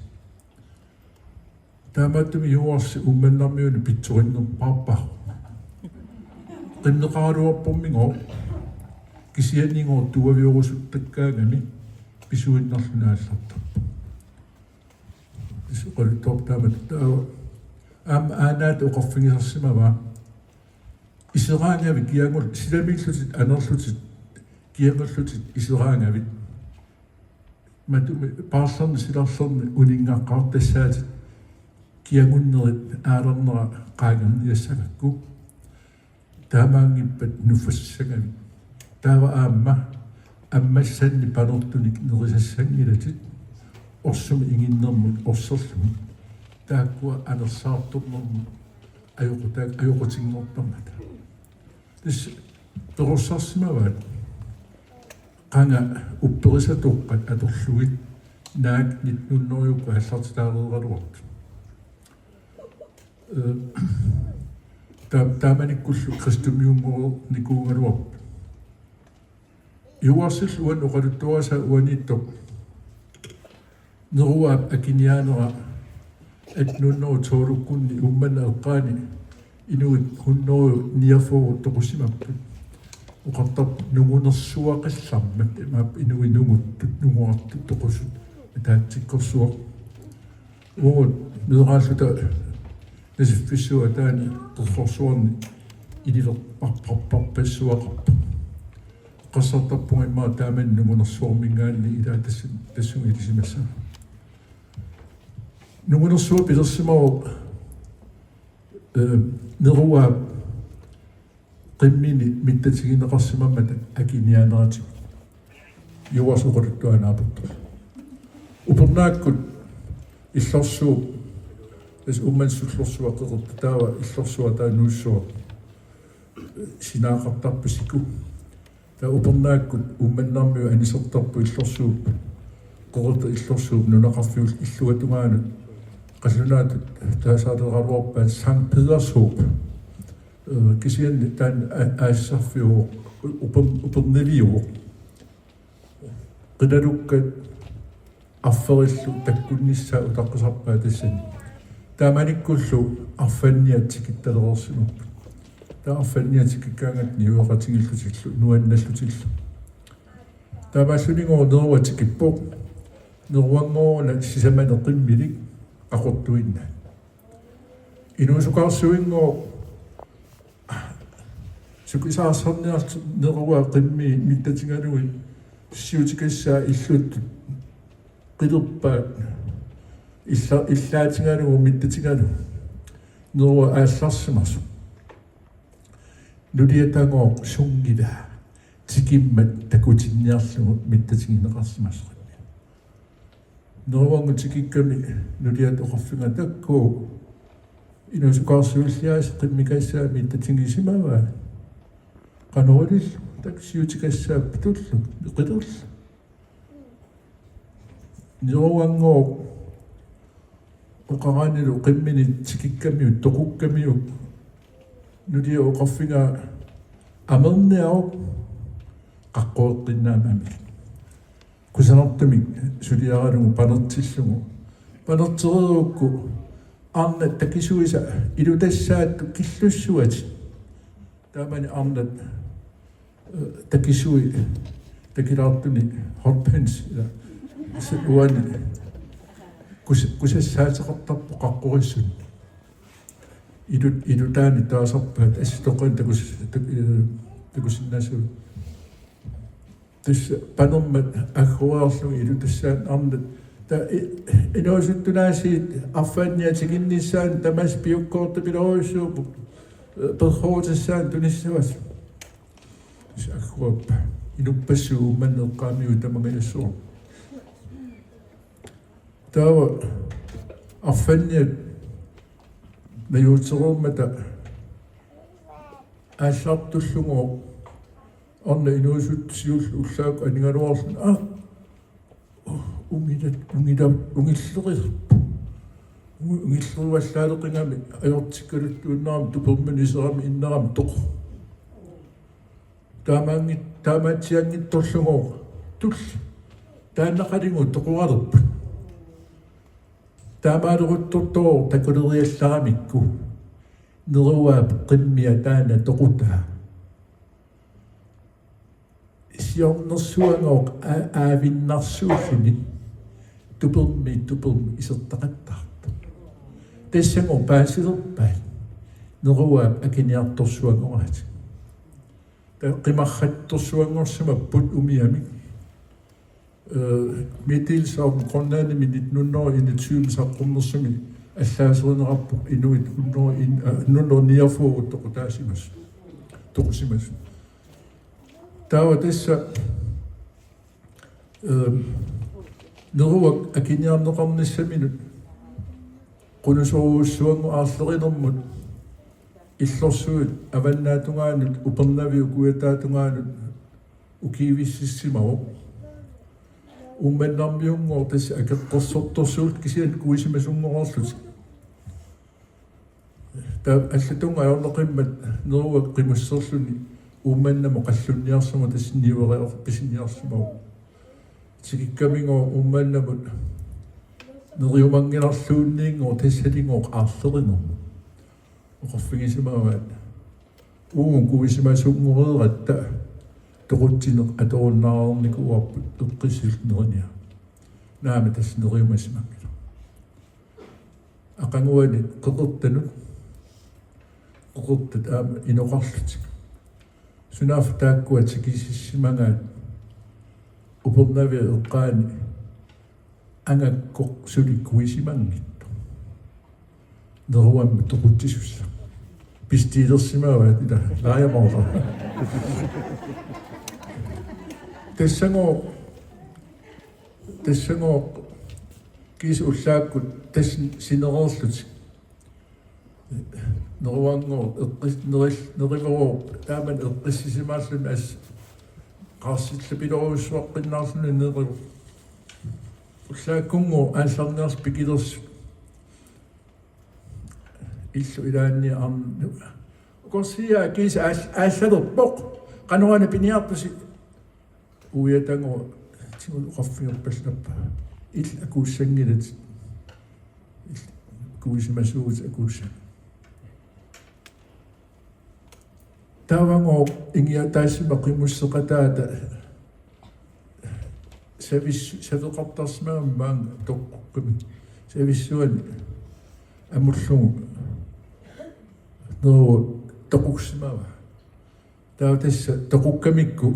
Taamaattumik Juuarsi Uummannarmiunut pitsorinnerpaarpaa. Qimmeqaraluarpormigooq kisiannigooq tuaviorusuttakkaangami pisuinnarluni aallartarpoq. Isoqaluttuartaammat taava aamma aanaata oqarfigisarsimavaa. Iseraangavit kiagul-, silamiillutit anerlutit kiagullutit iseraangavit. Matumi paarlerni silarlerni uninngaqqaartassaatit kiagunnerit aalernera qaangerniassagakku. Taamaanngippat nuffassagami. Taava aamma ammassannik panertunik nerisassanngilatit orsumik inginnermut orserlugit. Taakkua anersaartornermut ajoquta-, ajoqutinngortarmata. Tassa perorsarsimavaat qanga upperisatoqqat atorlugit naak nitten hundrede aallartitaareeraluartut. Ee, taa-, taamanikkullu kristumiunngornikuugaluarput. Juuarsillu uani oqaluttuarisaa uaniittoq Neruaap akiniaanera atten hundrede tolvkkunni Uummannap eqqaani inuit hundrede niogfyrre toqusimapput. Oqartarput nungunersuaqallarmat, imaappoq inuit nunguttut, nunguartut toqusut, ataatsikkorsuaq. Uagut meeraalluta Nasiffissuup ataani qerrorsuarni iliverparparparpassuaqarpoq. Eqqarsartarpunga immaqa taamani nungunersuarminngaanniit ilaa tassu-, tassunga ilisimassavat. Nungunersuaq pilersimavoq, ee, Neruaap qimmini mittatigineqarsimammata akiniaaneratigut. Juuarsi oqaluttuaannaapput. Upernaakkut illorsuup, tassa Uummannap sullorsuaq Qeqertaq taava illorsuaq taava Nuussuaq sinaaqartarpoq siku. Taava Upernaakkut Uummannarmiut anisertarput illorsuup, Qeqertaq illorsuup nunaqarfiup illuatungaanut qallunaatut taasaareeraluarpaat Sankt Peders Hob. Ee, kisianni taanna a-, aasisarfiuvoq, uper-, upernaviuvoq. Qilalukkat arferillu takkunnissaat utaqqisarpaat tassani. Taamanikkullu arfanniat tikittalereersimapput. Taava arfanniat tikikkaangatta niueqatigiillutillu, nuannallutillu. Taamaallutigooq Neruaq tikippoq. Neruanngooq una sisamanik qimmilik aquttuinnaat. Inuusukaarsuinngooq sukisaarsaarniarlutik Neruaap qimmii mittatigalugit siutikassaat illuttut qilerpaat illa-, illaatigalugu mittatigalugu Neruaq aallarsimasoq. Nuliatagooq sunngilaa tikimmat takutinniarlugu mittatigineqarsimasoq. Neruanngooq tikikkami nuliata oqarfigaa taakku inuusukaarsuilliaasa qimmikassaat mittatigisimavaat. Qanoq ilillugu taakku siutikassaat pitullu qilerlu. Neruanngooq oqaraannilu qimmini tikikkamiuk toqukkamiuk nuliata oqarfigaa amerniaruk qaqqoreqqinnaamik amik. Kusanartumik suliaralugu panertillugu. Panertereerukku arnat takisuisa ilutassaatut killussuatit. Taamani arnat, eh, takisui takilaartuni hotpants ila. Tassa uani kus-, kusassaateqartarpoq qaqqorissunnik. Ilut-, ilutaanni taasarpaat assitoqqani takus-, tak-, eh, takusinnaasut. Tassa panermat agguarlugit ilutassaat arnat. Taava i-, inuusuttunaasiit arfanniatiginnissaat tamassi piukkoortupilorujussuupput, eh, perroorutassaat tunissavasut. Tassa agguappat. Inuppassuit Uummannap eqqaamigut tamangajassooq. Taava arfanniat najuutereermata aallartullugooq arnat inuusuttut siulliit ullaakkut anigaluarluni: Aa, ungilat, ungilat, ungillereerput. Ungi-, ungilleruallaaleqigami ajortikkaluttuinnarami tupermini iserami innarami toqor. Taamaanngit-, taamaatsianngitsorlugooq tulliani taannaqalugooq toqoralerput. Taamaaleruttortoq takuleriallaramikku Neruaap qimmia taanna toqutaa. Siornersuagooq a-, aavinnarsuulluni tupermi, tupermi isertaqattaartoq. Tassagooq paasilerpaat Neruaap akiniartorsuagooratik. Taava qimarrattorsuanngorsimapput umiamik. Eh, Mittelsom Grønlandimi nitten hundrede enogtyve saqqummersumi allaaserineqarpoq inuit hundrede en-, eh, nitten hundrede niogfyrre toqutaasimasut. Toqusimasut. Taava tassa, eh, Neruak akiniarneqarnissaminut qunusorujussuanngooq aarlerinermut illorsuit avannaatungaanut, Upernaviup kujataatungaanut ukiivississimavoq. Uummannarmiunngooq tassa akeqqersortorsuullutik kisianni kuisimasunngoreerlutik. Taava allatut ajornaqimmat Neruak qimusserluni Uummannamut qallunniarsimavoq, tassa niuereerpasiniarsimavoq. Tikikkamigooq Uummannamut neriumanngilarluunniinngooq tassalugooq aarlerinermut oqarfigisimavaat: Uagut kuisimasunngoreeratta toqutsineq atorunnaareernikuuarput eqqissillutit neriniarta. Naamik, tassa neriumasimanngilara. Aqaguani qeqertanut, qeqertat aamma inoqarlutik. Sunaaffa taakkua tikisissimagaat Upernaviup eqqaani angakkoq suli kuisimanngitsoq. Neruammi toqutsisussaq. Bestiilersimavaat ila laajamorla. Tassagooq, tassagooq kiisa ullaakkut tassa sinereerlutik. Neruanngooq eqqis-, neril-, neriveruup taamani eqqissisimaarluni as-, qaarsillapiloorujussuaqqinnaarluni nerivoq. Ullaakkunngooq aallarniarsi pikilersut. Illu ilaanni arnu. Ukorsiaa kiisa aal-, aallalerpoq. Qanoruna piniartusi? Uiatagooq tigut oqarfigerpallappa: Illit akuussanngilatit. Illit kuisimasuutit akuussanngilaq. Taavagooq ingiataassima qimusseqataata savis-, saveqartarsimagami maanga toqqukkami. Savissuani amullugu Neruak toqussimavaa. Taava tassa toqukkamikku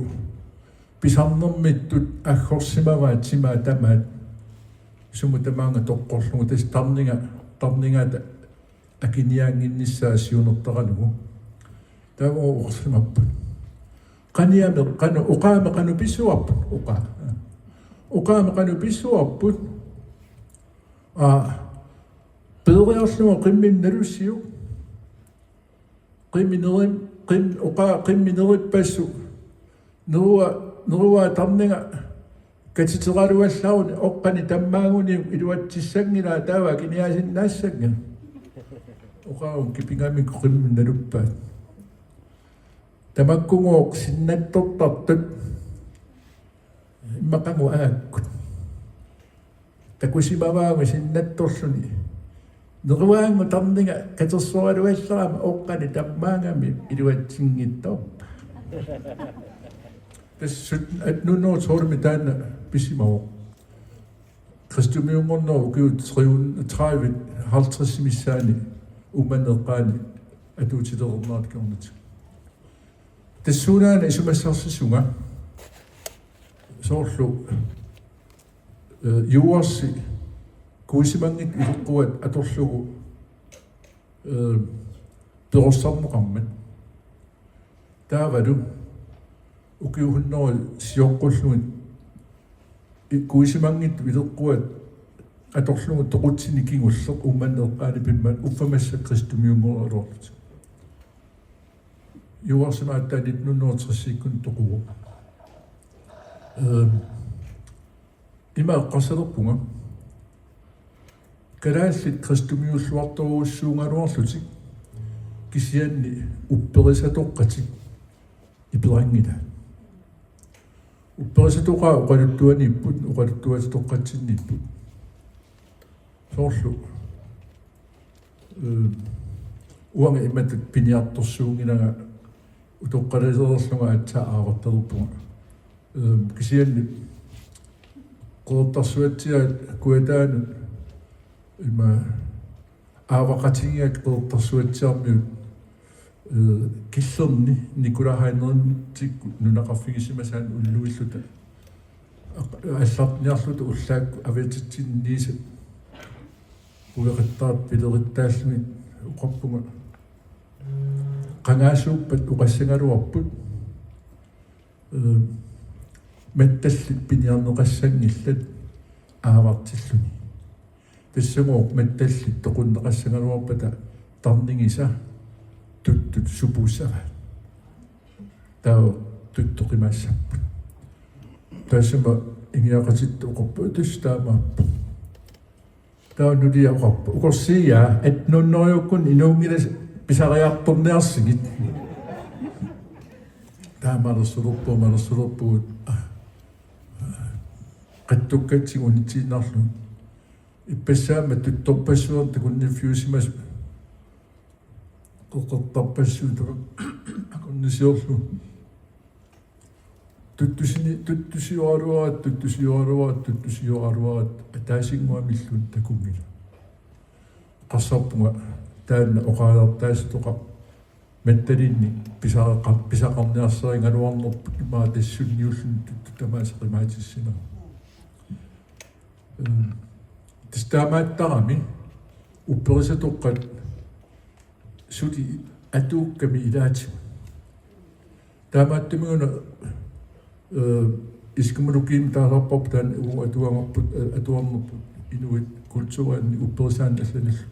pisarnermittut aggorsimavaat timaat tamaat sumut tamaanga toqqorlugu, tassa tarninga, tarningaata akiniaannginnissaa siunertaralugu. Taava oqarsimapput: Qaniami qanoq, oqaami qanoq pissuarput, oqaa. Oqaami qanoq pissuarput? Aa, peeriarlugu qimmini nalussiuk. Qimmini nerim-, qim-, oqaa qimmini nerippassuk. Nerua-, Neruaap tarninga katiteraluallaruni oqqani tammaaguniuk iluatsissanngilaa, taava akiniaasinnaassanngilaq. Oqaagooq kipigamikku qimmini naluppaat. Tamakkugooq sinnattortartut immaqagu angakkut. Takusimavaagut sinnattorluni. Neruaanngup tarninga katersoraluallarami oqqani tammaagami iluatsinngitsoorpaa. Tassa sytten, attenhundrede tolvimi taanna pisimavoq. Kristumiunngornerup ukiut tredive, halvtreds missaani Uummannap eqqaani atuutilereernerata kingornatigut. Tassuunaana isumassarsisunga. Soorlu, eh, Juuarsi kuisimanngitsut ileqquat atorlugu, eh, perorsarneqarmat. Taavalu ukiut hundrede sioqqullugit i-, kuisimanngitsut ileqquat atorlugu toqutsinik kingulleq Uummannap eqqaani pimmat uffa massa kristumiunngoraluarlutik. Juuarsimaattaaq nitten hundrede og tres-ikkut toquvoq. Ehm, ima eqqarsalerpunga. Kalaallit kristumiulluartorujussuugaluarlutik kisianni upperisatoqqatik iperanngilaat. Upperisatoqaat oqaluttuaniipput, oqaluttuatitoqqatsinniipput. Soorlu, eh, uanga imatut piniartorsuunngilanga utoqqalisereerlunga aatsaat aavartalerpunga. Eh, kisianni Qeqertarsuatsiaat Kujataanut ima aavaqatigigakkit Qeqertarsuatsiaarmiut, eh, Killerni Nikolaj Heinrichsikkut nunaqarfigisimasaannik ulluilluta aq-, aallarniarluta ullaakkut avatitsinniisat puiqattaartut pilerittaallugit oqarpunga: Qangaasuuppat oqassagaluarput, eh, mattallit piniarneqassanngillat aavartilluni. Tassagooq mattallit toqunneqassagaluarpata tarnigisa tuttut supuussavaat. Taava tuttoqimaassapput. Taassuma ingiaqatitta oqarput: Tassa taamaappoq. Taava nulia oqarpoq: Ukorsiiaa, atnuunnerujukkun inuunngilasi pisariartorniarsigit. Taava malersulerpugut, malersulerpugut. Qattukkatsigu unitsiinnarlugu. Ippassaammat tuttorpassuarnik takunniffiusimasoq. Qeqertarpassuit akornisiorlugu. Tuttusini-, tuttusioraluaratta, tuttusioraluaratta, tuttusioraluaratta, ataasinnguamilluunniit takunngilaq. Eqqarsarpunga taanna oqaasertaasitoqaq mattalinnik pisaqa-, pisaqarniarsarigaluarnerput imaattoq sunniulluni tuttut tamaasa qimaatissinnaapput. Ehm, tassa taamaattarami upperisatoqqat suli atuukkami ilaatigut. Taamaattumik una, eh, Iskimulukiimi taasarparput taanna uagut atuagarput, eh, atuarnerput inuit kulturinik upperisaannik allanillu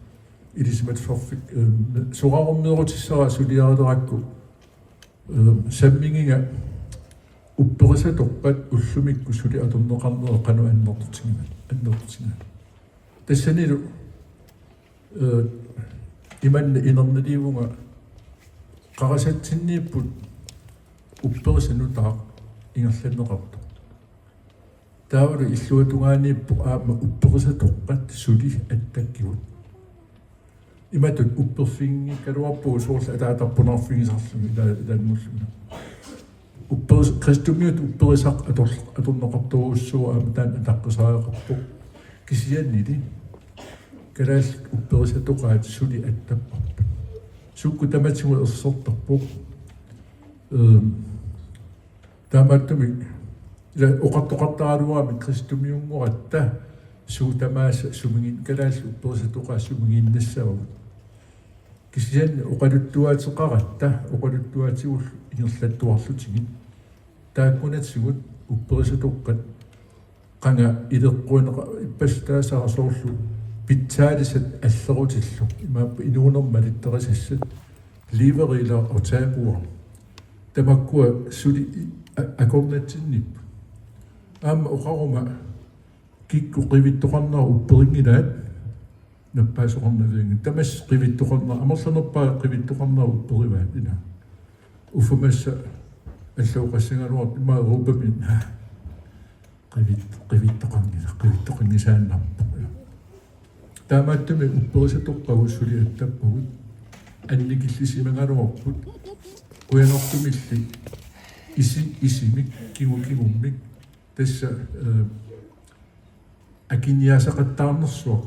ilisimatusarfik, eh, soraarummeerutissara suliarilerakku, eh, sammigiga upperisatoqqat ullumikkut suli atorneqarneri qanoq annertutiginerat, annertutiginerat. Tassanilu, eh, imanna inerniliivunga qarasatsinniipput upperisaq nutaaq ingerlanneqartoq. Taavalu illuatungaaniippoq aamma upperisatoqqat suli attakkigut. Imatut upperfiginngikkaluarpugut soorlu ataatarpunarfigisarlugit ila-, ilanngullugit. Upperis-, kristumiut upperisaq ator-, atorneqartorujussuuvoq aamma taanna ataqqisariaqarpoq. Kisiannili kalaallit upperisatoqaat suli attapparput. Sukkut tamatigut ersertarpoq. Ehm, Taamaattumik ila oqartoqartaraluarami kristumiunngoratta suut tamaasa sumigin-, kalaallit upperisatoqaat sumiginnassavagut. Kisianni oqaluttuaateqaratta oqaluttuaatigullu ingerlattuarlutigit. Taakkunatigut upperisatoqqat qanga ileqquineqa-, ippassaq taasassaq soorlu pitsaalisat allerutillu. Imaappoq inuunermik malittarisassat. Liveri ila otaagua. Tamakkua suli i-, a-, akornatsinniipput. Aamma oqaruma kikkut qivittoqarnerat upperinngilaat nappaasoqarnavianngilaq. Tamassi qivittoqarnerat, amerlanerpaat qivittoqarnerat upperivaat ila. Uffa massa alloqassagaluartoq ima Europami qivit-, qivittoqanngisa-, qivittoqanngisaannarpoq. Taamaattumik upperisatoqqagut suli attappagut, annikillisimagaluarput, qujanartumilli isi-, isimik, kingu-, kingummik, tassa, eh, akiniaasaqattaarnersuaq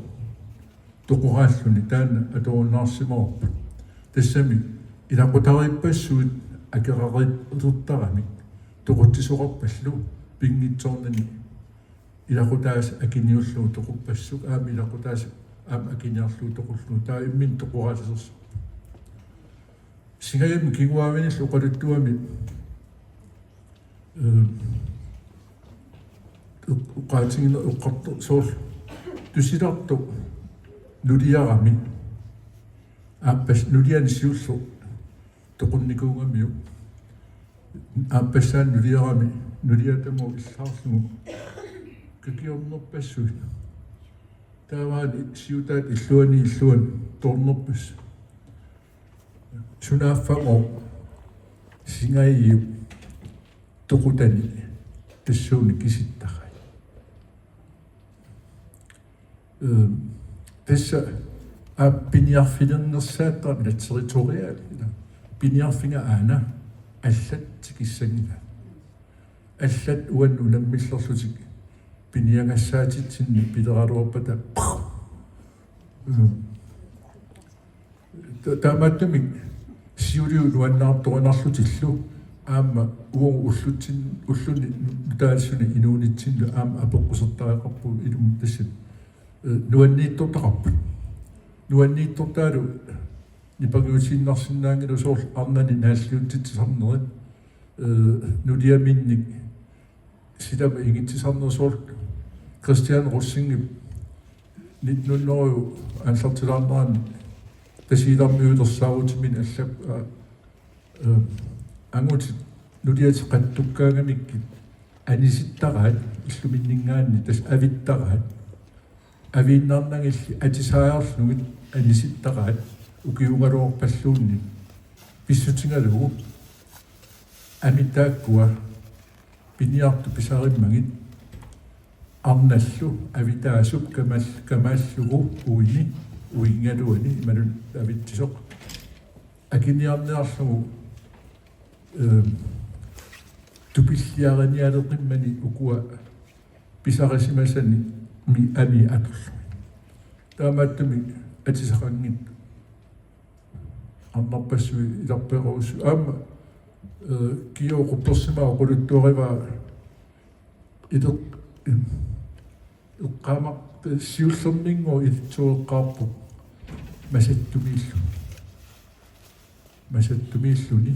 toqoraalluni taanna atorunnaarsimavarput. Tassami ilaqutariippassuit akerariilertaramik toqutsisoqarpallu pinngitsoornani ilaqutaasa akiniullugu toquppassuugut, aamma ilaqutaasa aamma akiniarlugu toqullugu, taava imminut toqoraasilersoq. Singajammi kinguaavinillu oqaluttuami, eh, oqaatigineq eqqartoq soorlu tusilartoq nuliarami, aappas nuliani siulleq toqunnikuugamiuk, aappassaani nuliarami nuliata tamaat illaarlugu kakiornerpassuit. Taavaana siutaat illuanni illuanni toornerpassuit. Sunaaffagooq Singajiup toqutani tassuuna kisittarai. Ehm, tassa aap piniarfilernersaattarami, territorial, ila. Piniarfiga aana allat tikissanngilaat. Allat uannut unammillerlutik piniagassaatitsinni pileraluarpata. Ehm, Ta-, taamaattumik siuliani nuannaartorinarlutillu aamma uagut ullutsin-, ulluni nu-, nutaassuseq inuunitsinni aamma apeqqusertariaqarpugut ilumut tassa, eh, nuanniittortaqarput. Nuanniittortaalu nipangiutiinnarsinnaanngilagut soorlu arnani naalliutsitsisarnerit, eh, nuliaminnik silami ingitsisarnerit soorlu Christian Rosingip nitten hundrede aallartilaarnerani Tasiilarmiuutersaarutimini allap-, aa, aa, angutit nuliatit qattukkaangamikkit anisittaraat, illuminninngaanniit tassa avittaraat. Aviinnarnagilli atisaajarlugit anisittaraat ukiuugaluarpalluunniit pissutigalugu. Amit taakkua piniartut pisarimmagit arnallu avitaasup kamal-, kamaallugu uini, uinngaluani imaluunniit avitsisoq akiniarniarlugu, ehm, tupilliarinialeqimmani ukua pisarisimasani mi-, ami atorlugit. Taamaattumik atisaqanngitsut arnarpassuit ilarpeerusut aamma, eh, Kio Quppersimaaq oqaluttuarivaa ileq-, eqqaamaq-, siullermigooq ilitsoqaarpoq masattumiilluni. Masattumiilluni.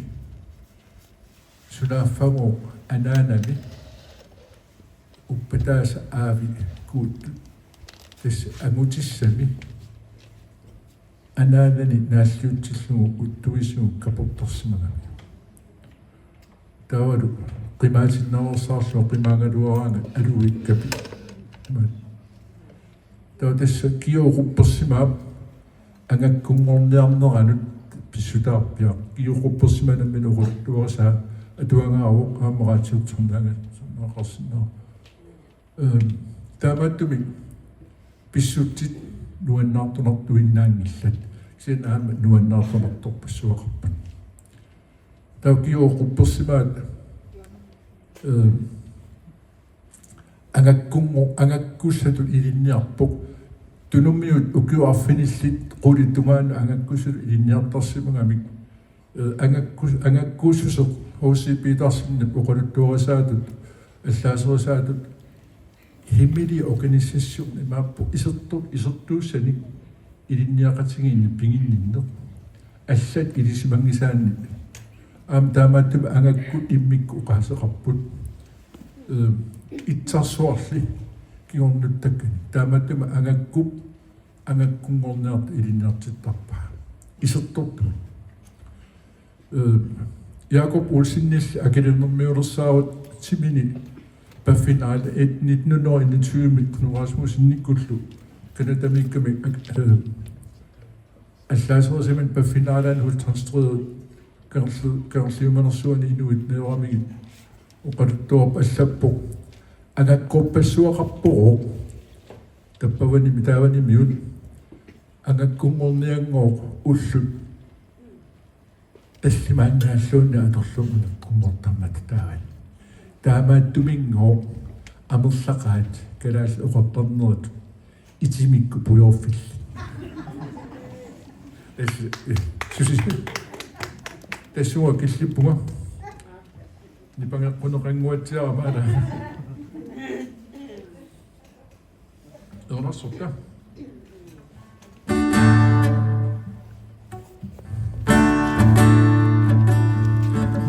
Sunaaffagooq anaanami uppataasa aavi kuuttut. Tassa angutissami anaanani naalliutsillugu uttuisugut kaportarsimagami. Taavalu qimaatinnaveersaarlunga qimaagaluaraangat aluikkapit. Taava tassa Kio Quppersimaap angakkunngorniarneranut pissutaarpiaq. Kio Quppersima nammineq oqaluttuarisaa atuagaavoq aamma radiorternaaga sannaaqarsinnaa. Ehm, taamaattumik pissutsit nuannaartornartuinnaanngillat. Kisianni aamma nuannaartornartorpassuaqarput. Taava Kio Quppersimaat, ehm, angakkunngor-, angakkussatut ilinniarpoq. Tunumiut ukiut arfinillit qulit tungaanut angakkussatut ilinniartarsimagamik. Eh, angakkus-, angakkuussuseq H C Petersenip oqaluttuarisaatut, allaaserisaatut, hemmelig organisation imaappoq isertu-, isertuussanik ilinniaqatigiinni piginninneq. Allat ilisimanngisaanni. Aamma taamaattumik angakkut immikkut oqaaseqarput. Eh, itsarsuarli kingornuttakkani. Taamaattumik angakkup angakkunngorniartut ilinniartittarpaa. Isertortumik. Eh, Jakob Olsenilli akilernermiulersaarutimini Paffinale et nitten hundrede enogtyve-mi Knud Rasmussenikkullu Canadamiikkami ak-, eh, allaaserisamani Paffinalaani Hulton Strideri Kangerlu-, Kangerliumanersuani inuit neeramigit oqaluttuarpoq allappoq: Angakkorpassuaqarpoq. Tappavani mitaavanimiut angakkunngornianngooq ullut tallimaannaalluunniit atorlugu angakkunngortarmata taavani. Taamaattuminngooq amerlaqaat kalaallit oqartarnerit itimikkut pujoorfillit. Tassa, eh, susi-, tassunga killippunga. Ipangeqquneqannguatsiarama ala. Ernarsorta.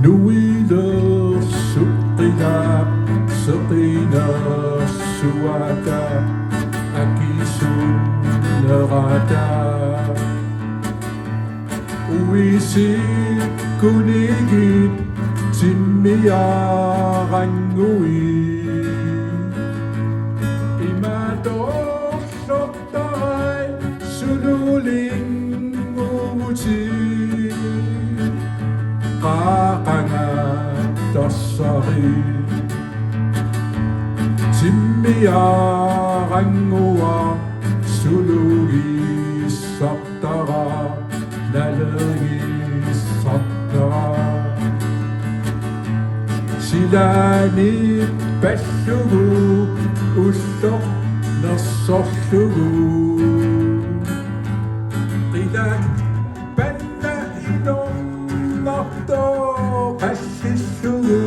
Nuilersuqqila seqinersuata akisunnerata. Uisikkunigit timmiarannguit. Imatorlortarai sululinnguutit. Qaqangattarsari timmiarannguaq sulugissartara nalugissartara. Silaanipallugu ulloq nersorlugu. Qilak panna inornartoq qassillugu.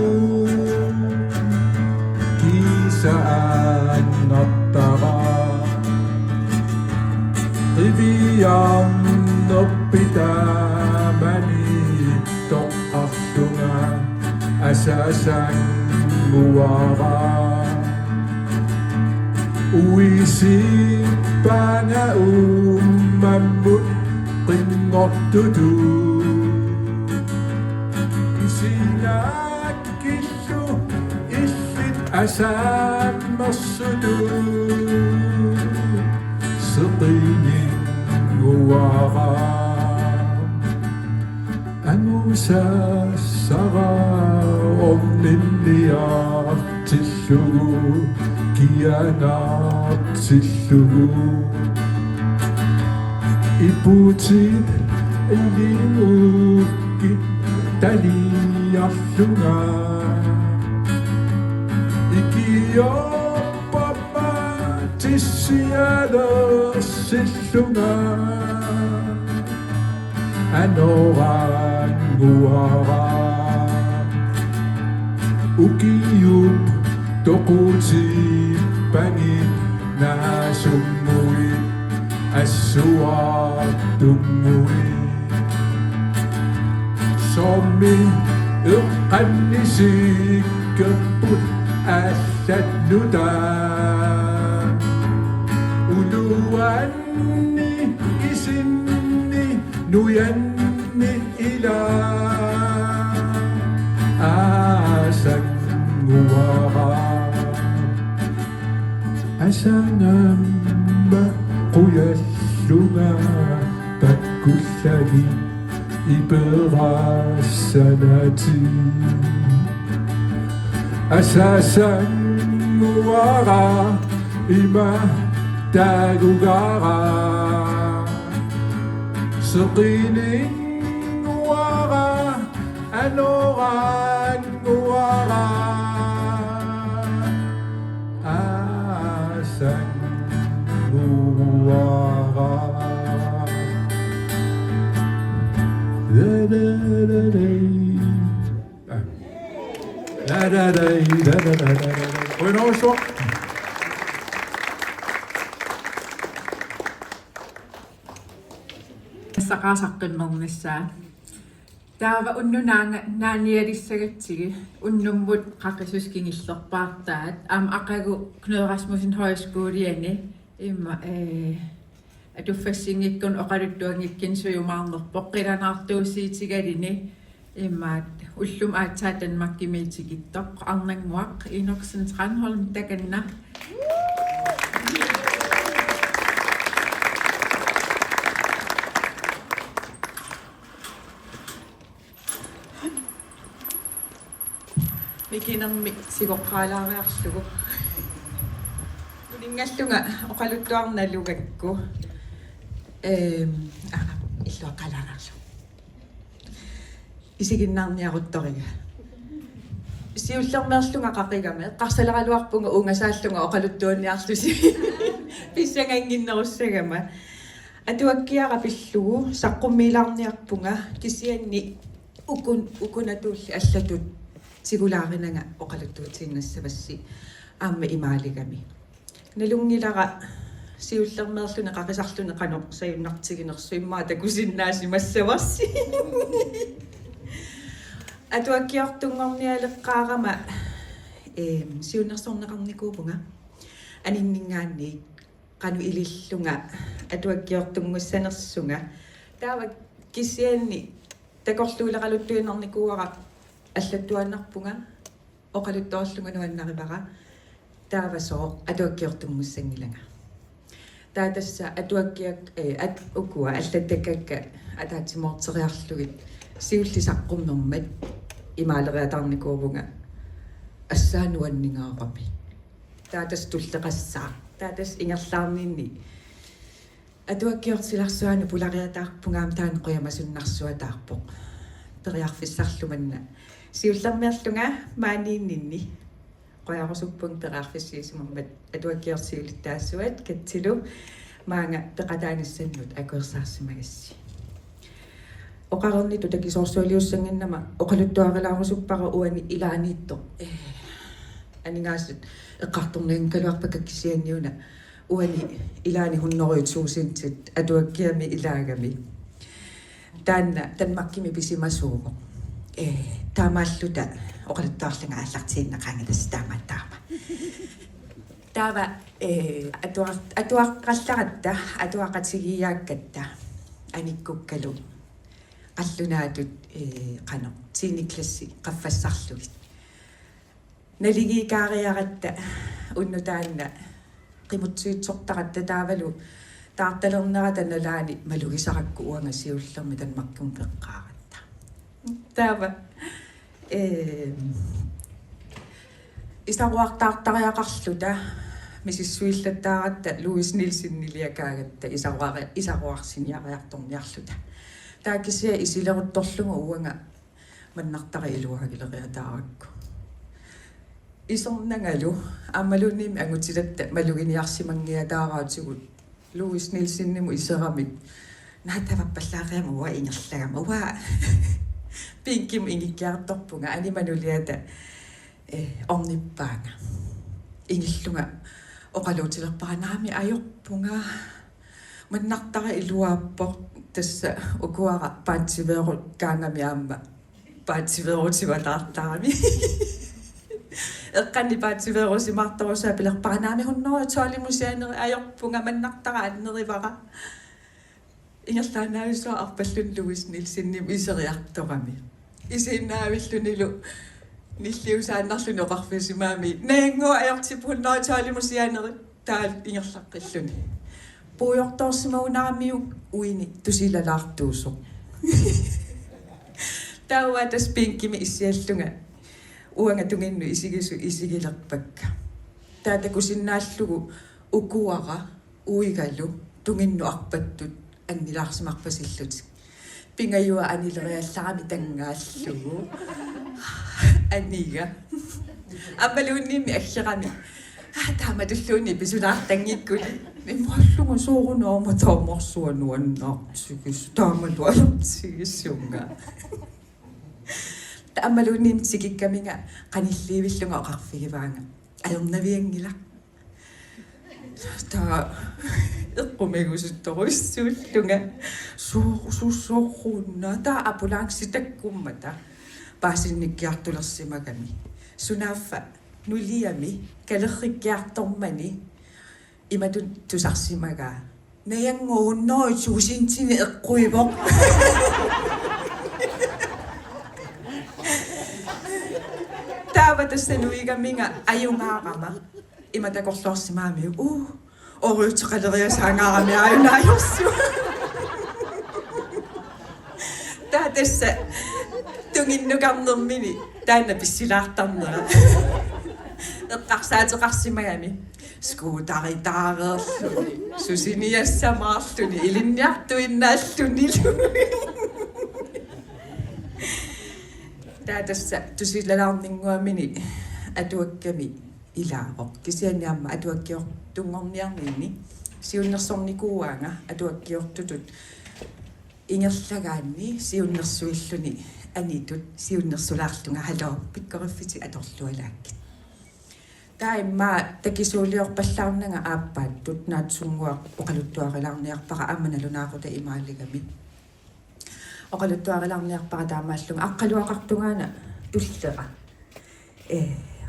Kiisaannartara. Qiviarnerpit taamani toqqarlunga asasannguara. Uisippaanga uummammut qinngortutut. Isinaakkillu illit asaammersutut seqininnguara. Angusassara orninniartillugu kianartillugu. Iputit iliukkit taliarlunga. Ikiorpama tissialersillunga. Anorannguara. Ukiup toqutippangit naasunnguit assuartunnguit. Soormi eqqannisikkerput allat nutaat. Uluanni isinni nujanni ila. Aasannguara. Asangamma qujallunga pakkullagi iperassanati. Asasannguara ima taagugara. Seqininnguara anorannguara. Asanguara. Qujanarsuaq. Tassaqaaq saqqummernissaa. Taava unnuk naanga-, naanialissagatsigit unnummut qaqisussat kingullerpaartaat aamma aqagu Knud Rasmussen Højskoliani immaqa, eh, atuffassinngikkunik oqaluttuanngikkunik suujumaarnerpoq qilanaartuusiutigaluni immaqa ullumi aatsaat Danmarkimiit tikittoq Arnannguaq Enoksen Tranholm takanna. Mikinermik sigoqqaalaariarlugu. Uninngallunga oqaluttuarnalugakku. Ehm, aa, illuaqqaalaariarlugu. Isiginnaarniaruttoriga. Siullermeerlunga qaqigama, eqqarsaleraluarpunga ungasaallunga oqaluttuunniarlusi. Pissangannginnerussagama. Atuakkiara pillugu, saqqummiilaarniarpunga, kisianni ukun-, ukunatulli allatut tigulaarinanga oqaluttuutiinnassavassi aamma imaaligami. Nalunngilara siullermeerluni qaqisarluni qanoq sajunnartiginersoq immaqa takusinnaasimassavarsi. Atuakkiortunngornialeqqaarama, eem, siunnersorneqarnikuuvunga aninninngaanniit qanoq ilillunga atuakkiortunngussanersunga. Taava kisianni takorluuleqaluttuinnarnikuuara allattuaannarpunga, oqaluttuarlunga nuannarivara, taava sooq atuakkiortunngussannginnama. Taava tassa atuakkiak-, eh, at-, ukua allattakakka ataatsimoorteriarlugit siulleq saqqummermat imaaleriataarnikuuvunga assaat nuanningaarami. Taava tassa tulleqassaaq. Taava tassa ingerlaarninni atuakkiorsilarsuarnut pulariataarpunga aamma taanna qujamasunnarsuataarpoq. Periarfissarlu manna siullermeerlunga maaniinninni. Qujarusuppunga periarfissiisumammat atuakkiorsiulittaasuat Katsilu, maanga peqataanissannut akuersaarsimagassi. Oqarnittut takisoorsualiussannginnama oqaluttuarilaarusuppara uani ilaaniittoq. Eh, aningaasat eqqartornianngikkaluarpakka kisianniuna uani ilaani hundrede tusindit atuakkiami ilaagami. Taanna Danmarkimi pisimasuuvoq. Eh, taamaalluta oqaluttuarlunga aallartiinnaqaanga tassa taama taama. Taava, eh, atuar-, atuaqqallaratta, atuaqatigiiaakkatta anikkukkalu qallunaatut, eh, qanoq, tiende klassi qaffassarlugit. Naligiikaariaratta unnuk taanna qimuttuitsortaratta taavalu taartalernerata nalaani malugisarakku uanga siullermik Danmarkimut peqqaaratta. Taava, ehm, isaruartaartariaqarluta misissuillattaaratta Louise Nielseniliakaagatta isaruari-, isaruarsinnariartorniarluta. Taava kisianni isileruttorlugu uanga mannartara iluaagileriataarakku. Isornangalu aammaluunniimmi angutilatta maluginiarsimanngiataaraatigut Louise Nielsenimut iseramik. Naatavappallaariama uanga ingerlagama. Uanga bænkimut ingikkiartorpunga, anima nuliata, eh, ornippaanga. Ingillunga oqaluutilerpara naamik ajorpunga. Mannartara iluaappoq, tassa ukuara paatsiveerukkaangami aamma paatsiveerutivataartarami. Eqqanni paatsiveerusimaartorusua pilerpara naamik hundrede tolvimut sianeri ajorpunga, mannartara annerivara. Ingerlaannavissua arpalluni Louise Nielsenimut iseriartorami. Isiinnaavillunilu nilliusaannarluni oqarfigisimagami: Najannguaq ajortippoq hundrede tolvimut sianeri. Taava ingerlaqqilluni: Puigortoorsimagunaramiuk uini tusilalaartuusoq. Taava tassa bænkimi issiallunga uanga tunginnut isigisut isigilerpakka. Taava takusinnaallugu ukuara uigalu tunginnut arpattut annilaarsimarpasillutik. Pingajuat anileriallarami tangaallugu. Aniga. Aammaluunniimmi aggerami: Aa, taamatulluunniit pisulaartanngikkuli. Imaallugu soorunami toorsuaq nuannaartigisoq. Taamalu ajortigisunga. Aammaluunniimmi tikikkaminga qanilliivillunga oqarfigivaanga: Ajornavianngilaq. Taava eqqumiigusuttorujussuullunga: Suu-, su-, soorunami. Taava ambulancit takkummata paasinnikkiartulersimagami. Sunaaffa nuliami kalerrikkiartormani imatut tusarsimagaa: Najannguaq hundrede tusindinik eqquivoq. Taava tassa nuigaminga ajungaarama ima takorluusimagami: Uu, oruuteqaleriasaangaarami aajuna ajorsuaq. Taava tassa tunginnukarnermini taanna pissilaartarnera eqqarsaateqarsimagami: Skuuteritaareerluni, susiniassamaarluni, ilinniartuinnaallunilu. Taava tassa tusilalaarninnguamini atuakkami ilaavoq. Kisianni aamma atuakkiortunngorniarninni siunnersornikuuaanga atuakkiortutut ingerlagaanni siunnersuilluni anitut siunnersulaarlunga: Hallo, pikkoriffitit atorlualaakkit. Taava immaqa takisuuliorpallaarnanga aappaattut naatsunnguaq oqaluttuarilaarniarpara aamma nalunaaqutaq imaaligami. Oqaluttuarilaarniarpara taamaallunga aqqaluaqartungaana tullera. Ee,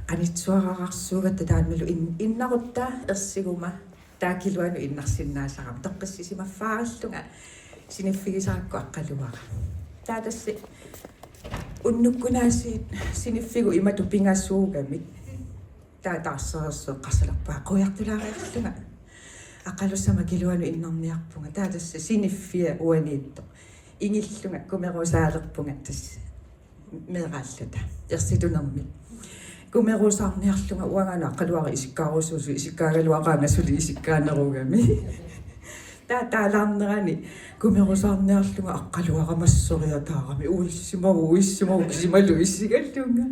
qanitsuararsuugatta taannalu in-, innarutta ersiguma taava kiluanut innarsinnaasarama toqqissisimaffaarillugu siniffigisarakkit aqqaluara. Taava tassa unnukkunaasiit siniffigut imatut pingasuugamik. Taava taarsereersoq eqqarsalerpunga quiartulaariarlunga. Aqqalussama kiluanut innarniarpunga. Taava tassa siniffia uaniittoq ingillunga kumerusaalerpunga tassa meeraalluta ersitunermik. Kumerusaarniarlunga uangaana aqqaluara isikkaarusuusoq isikkaagaluaqaanga suli isikkaanerugami. Taava taalaarnerani kumerusaarniarlunga aqqaluara masseriataarami uissimagu uissimagu kisimalu isigallunga.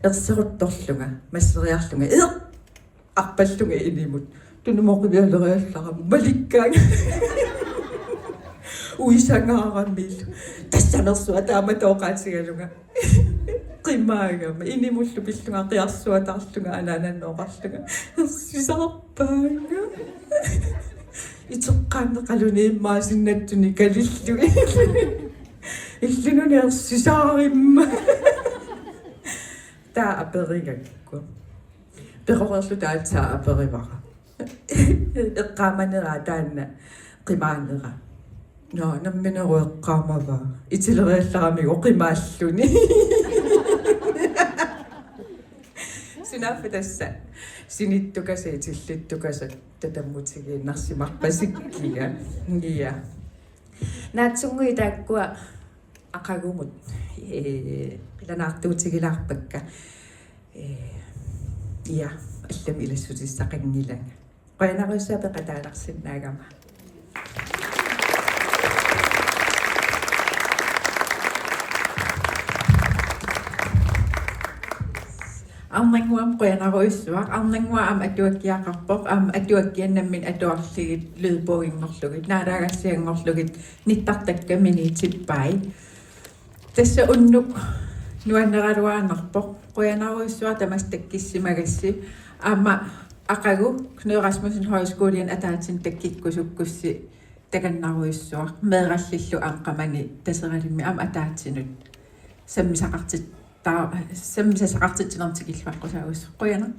Erseruttorlunga masseriarlunga eq arpallunga inimut. Tunumoqivialeriallarama malikkaanga. Uisangaaramilu. Tassanersuaq taamatut oqaatigalunga. Qimaagama. Inimullu pillunga qiarsuataarlunga anaanannooqarlunga. Ersisarpaanga. Iteqqaanneqaluni immaqa sinnattunik kalillugit. Illinuni ersisaarimma. Taava aperigakku. Peroreerluta aatsaat aperivara. Eqqaamanera taanna qimaanera. Nå, nammineq eqqaamavaa. Itileriallaramiuk qimaalluni. Sunaaffa tassa sinittukasat itillittukasat tatammutigiinnarsimarpasikkiga. Ja. Naatsunnguit taakkua aqagumut, ee, qilanaartuutigilaarpakka. Ee, ja, allamik ilassutissaqanngilanga. Qujanarujussuaq peqataalersinnaagama. Arnannguaq qujanarujussuaq, Arnannguaq aamma atuakkiaqarpoq, aamma atuakkiat nammineq atuarlugit, lydboginngorlugit, naalaagassianngorlugit, nittartakka miniitsippai. Tassa unnuk nuanneraluaannarpoq. Qujanarujussuaq tamassi takkussimagassi. Aamma aqagu Knud Rasmussen Højskoliani ataatsimoortumik takkukkusukkussi takunnarujussuaq. Meerallillu aamma qamani Taseralimmi aamma ataatsinut sammisaqartit-, taa-, sammisaqartitsinermik tikilluaqqusaavusi. Qujanaq.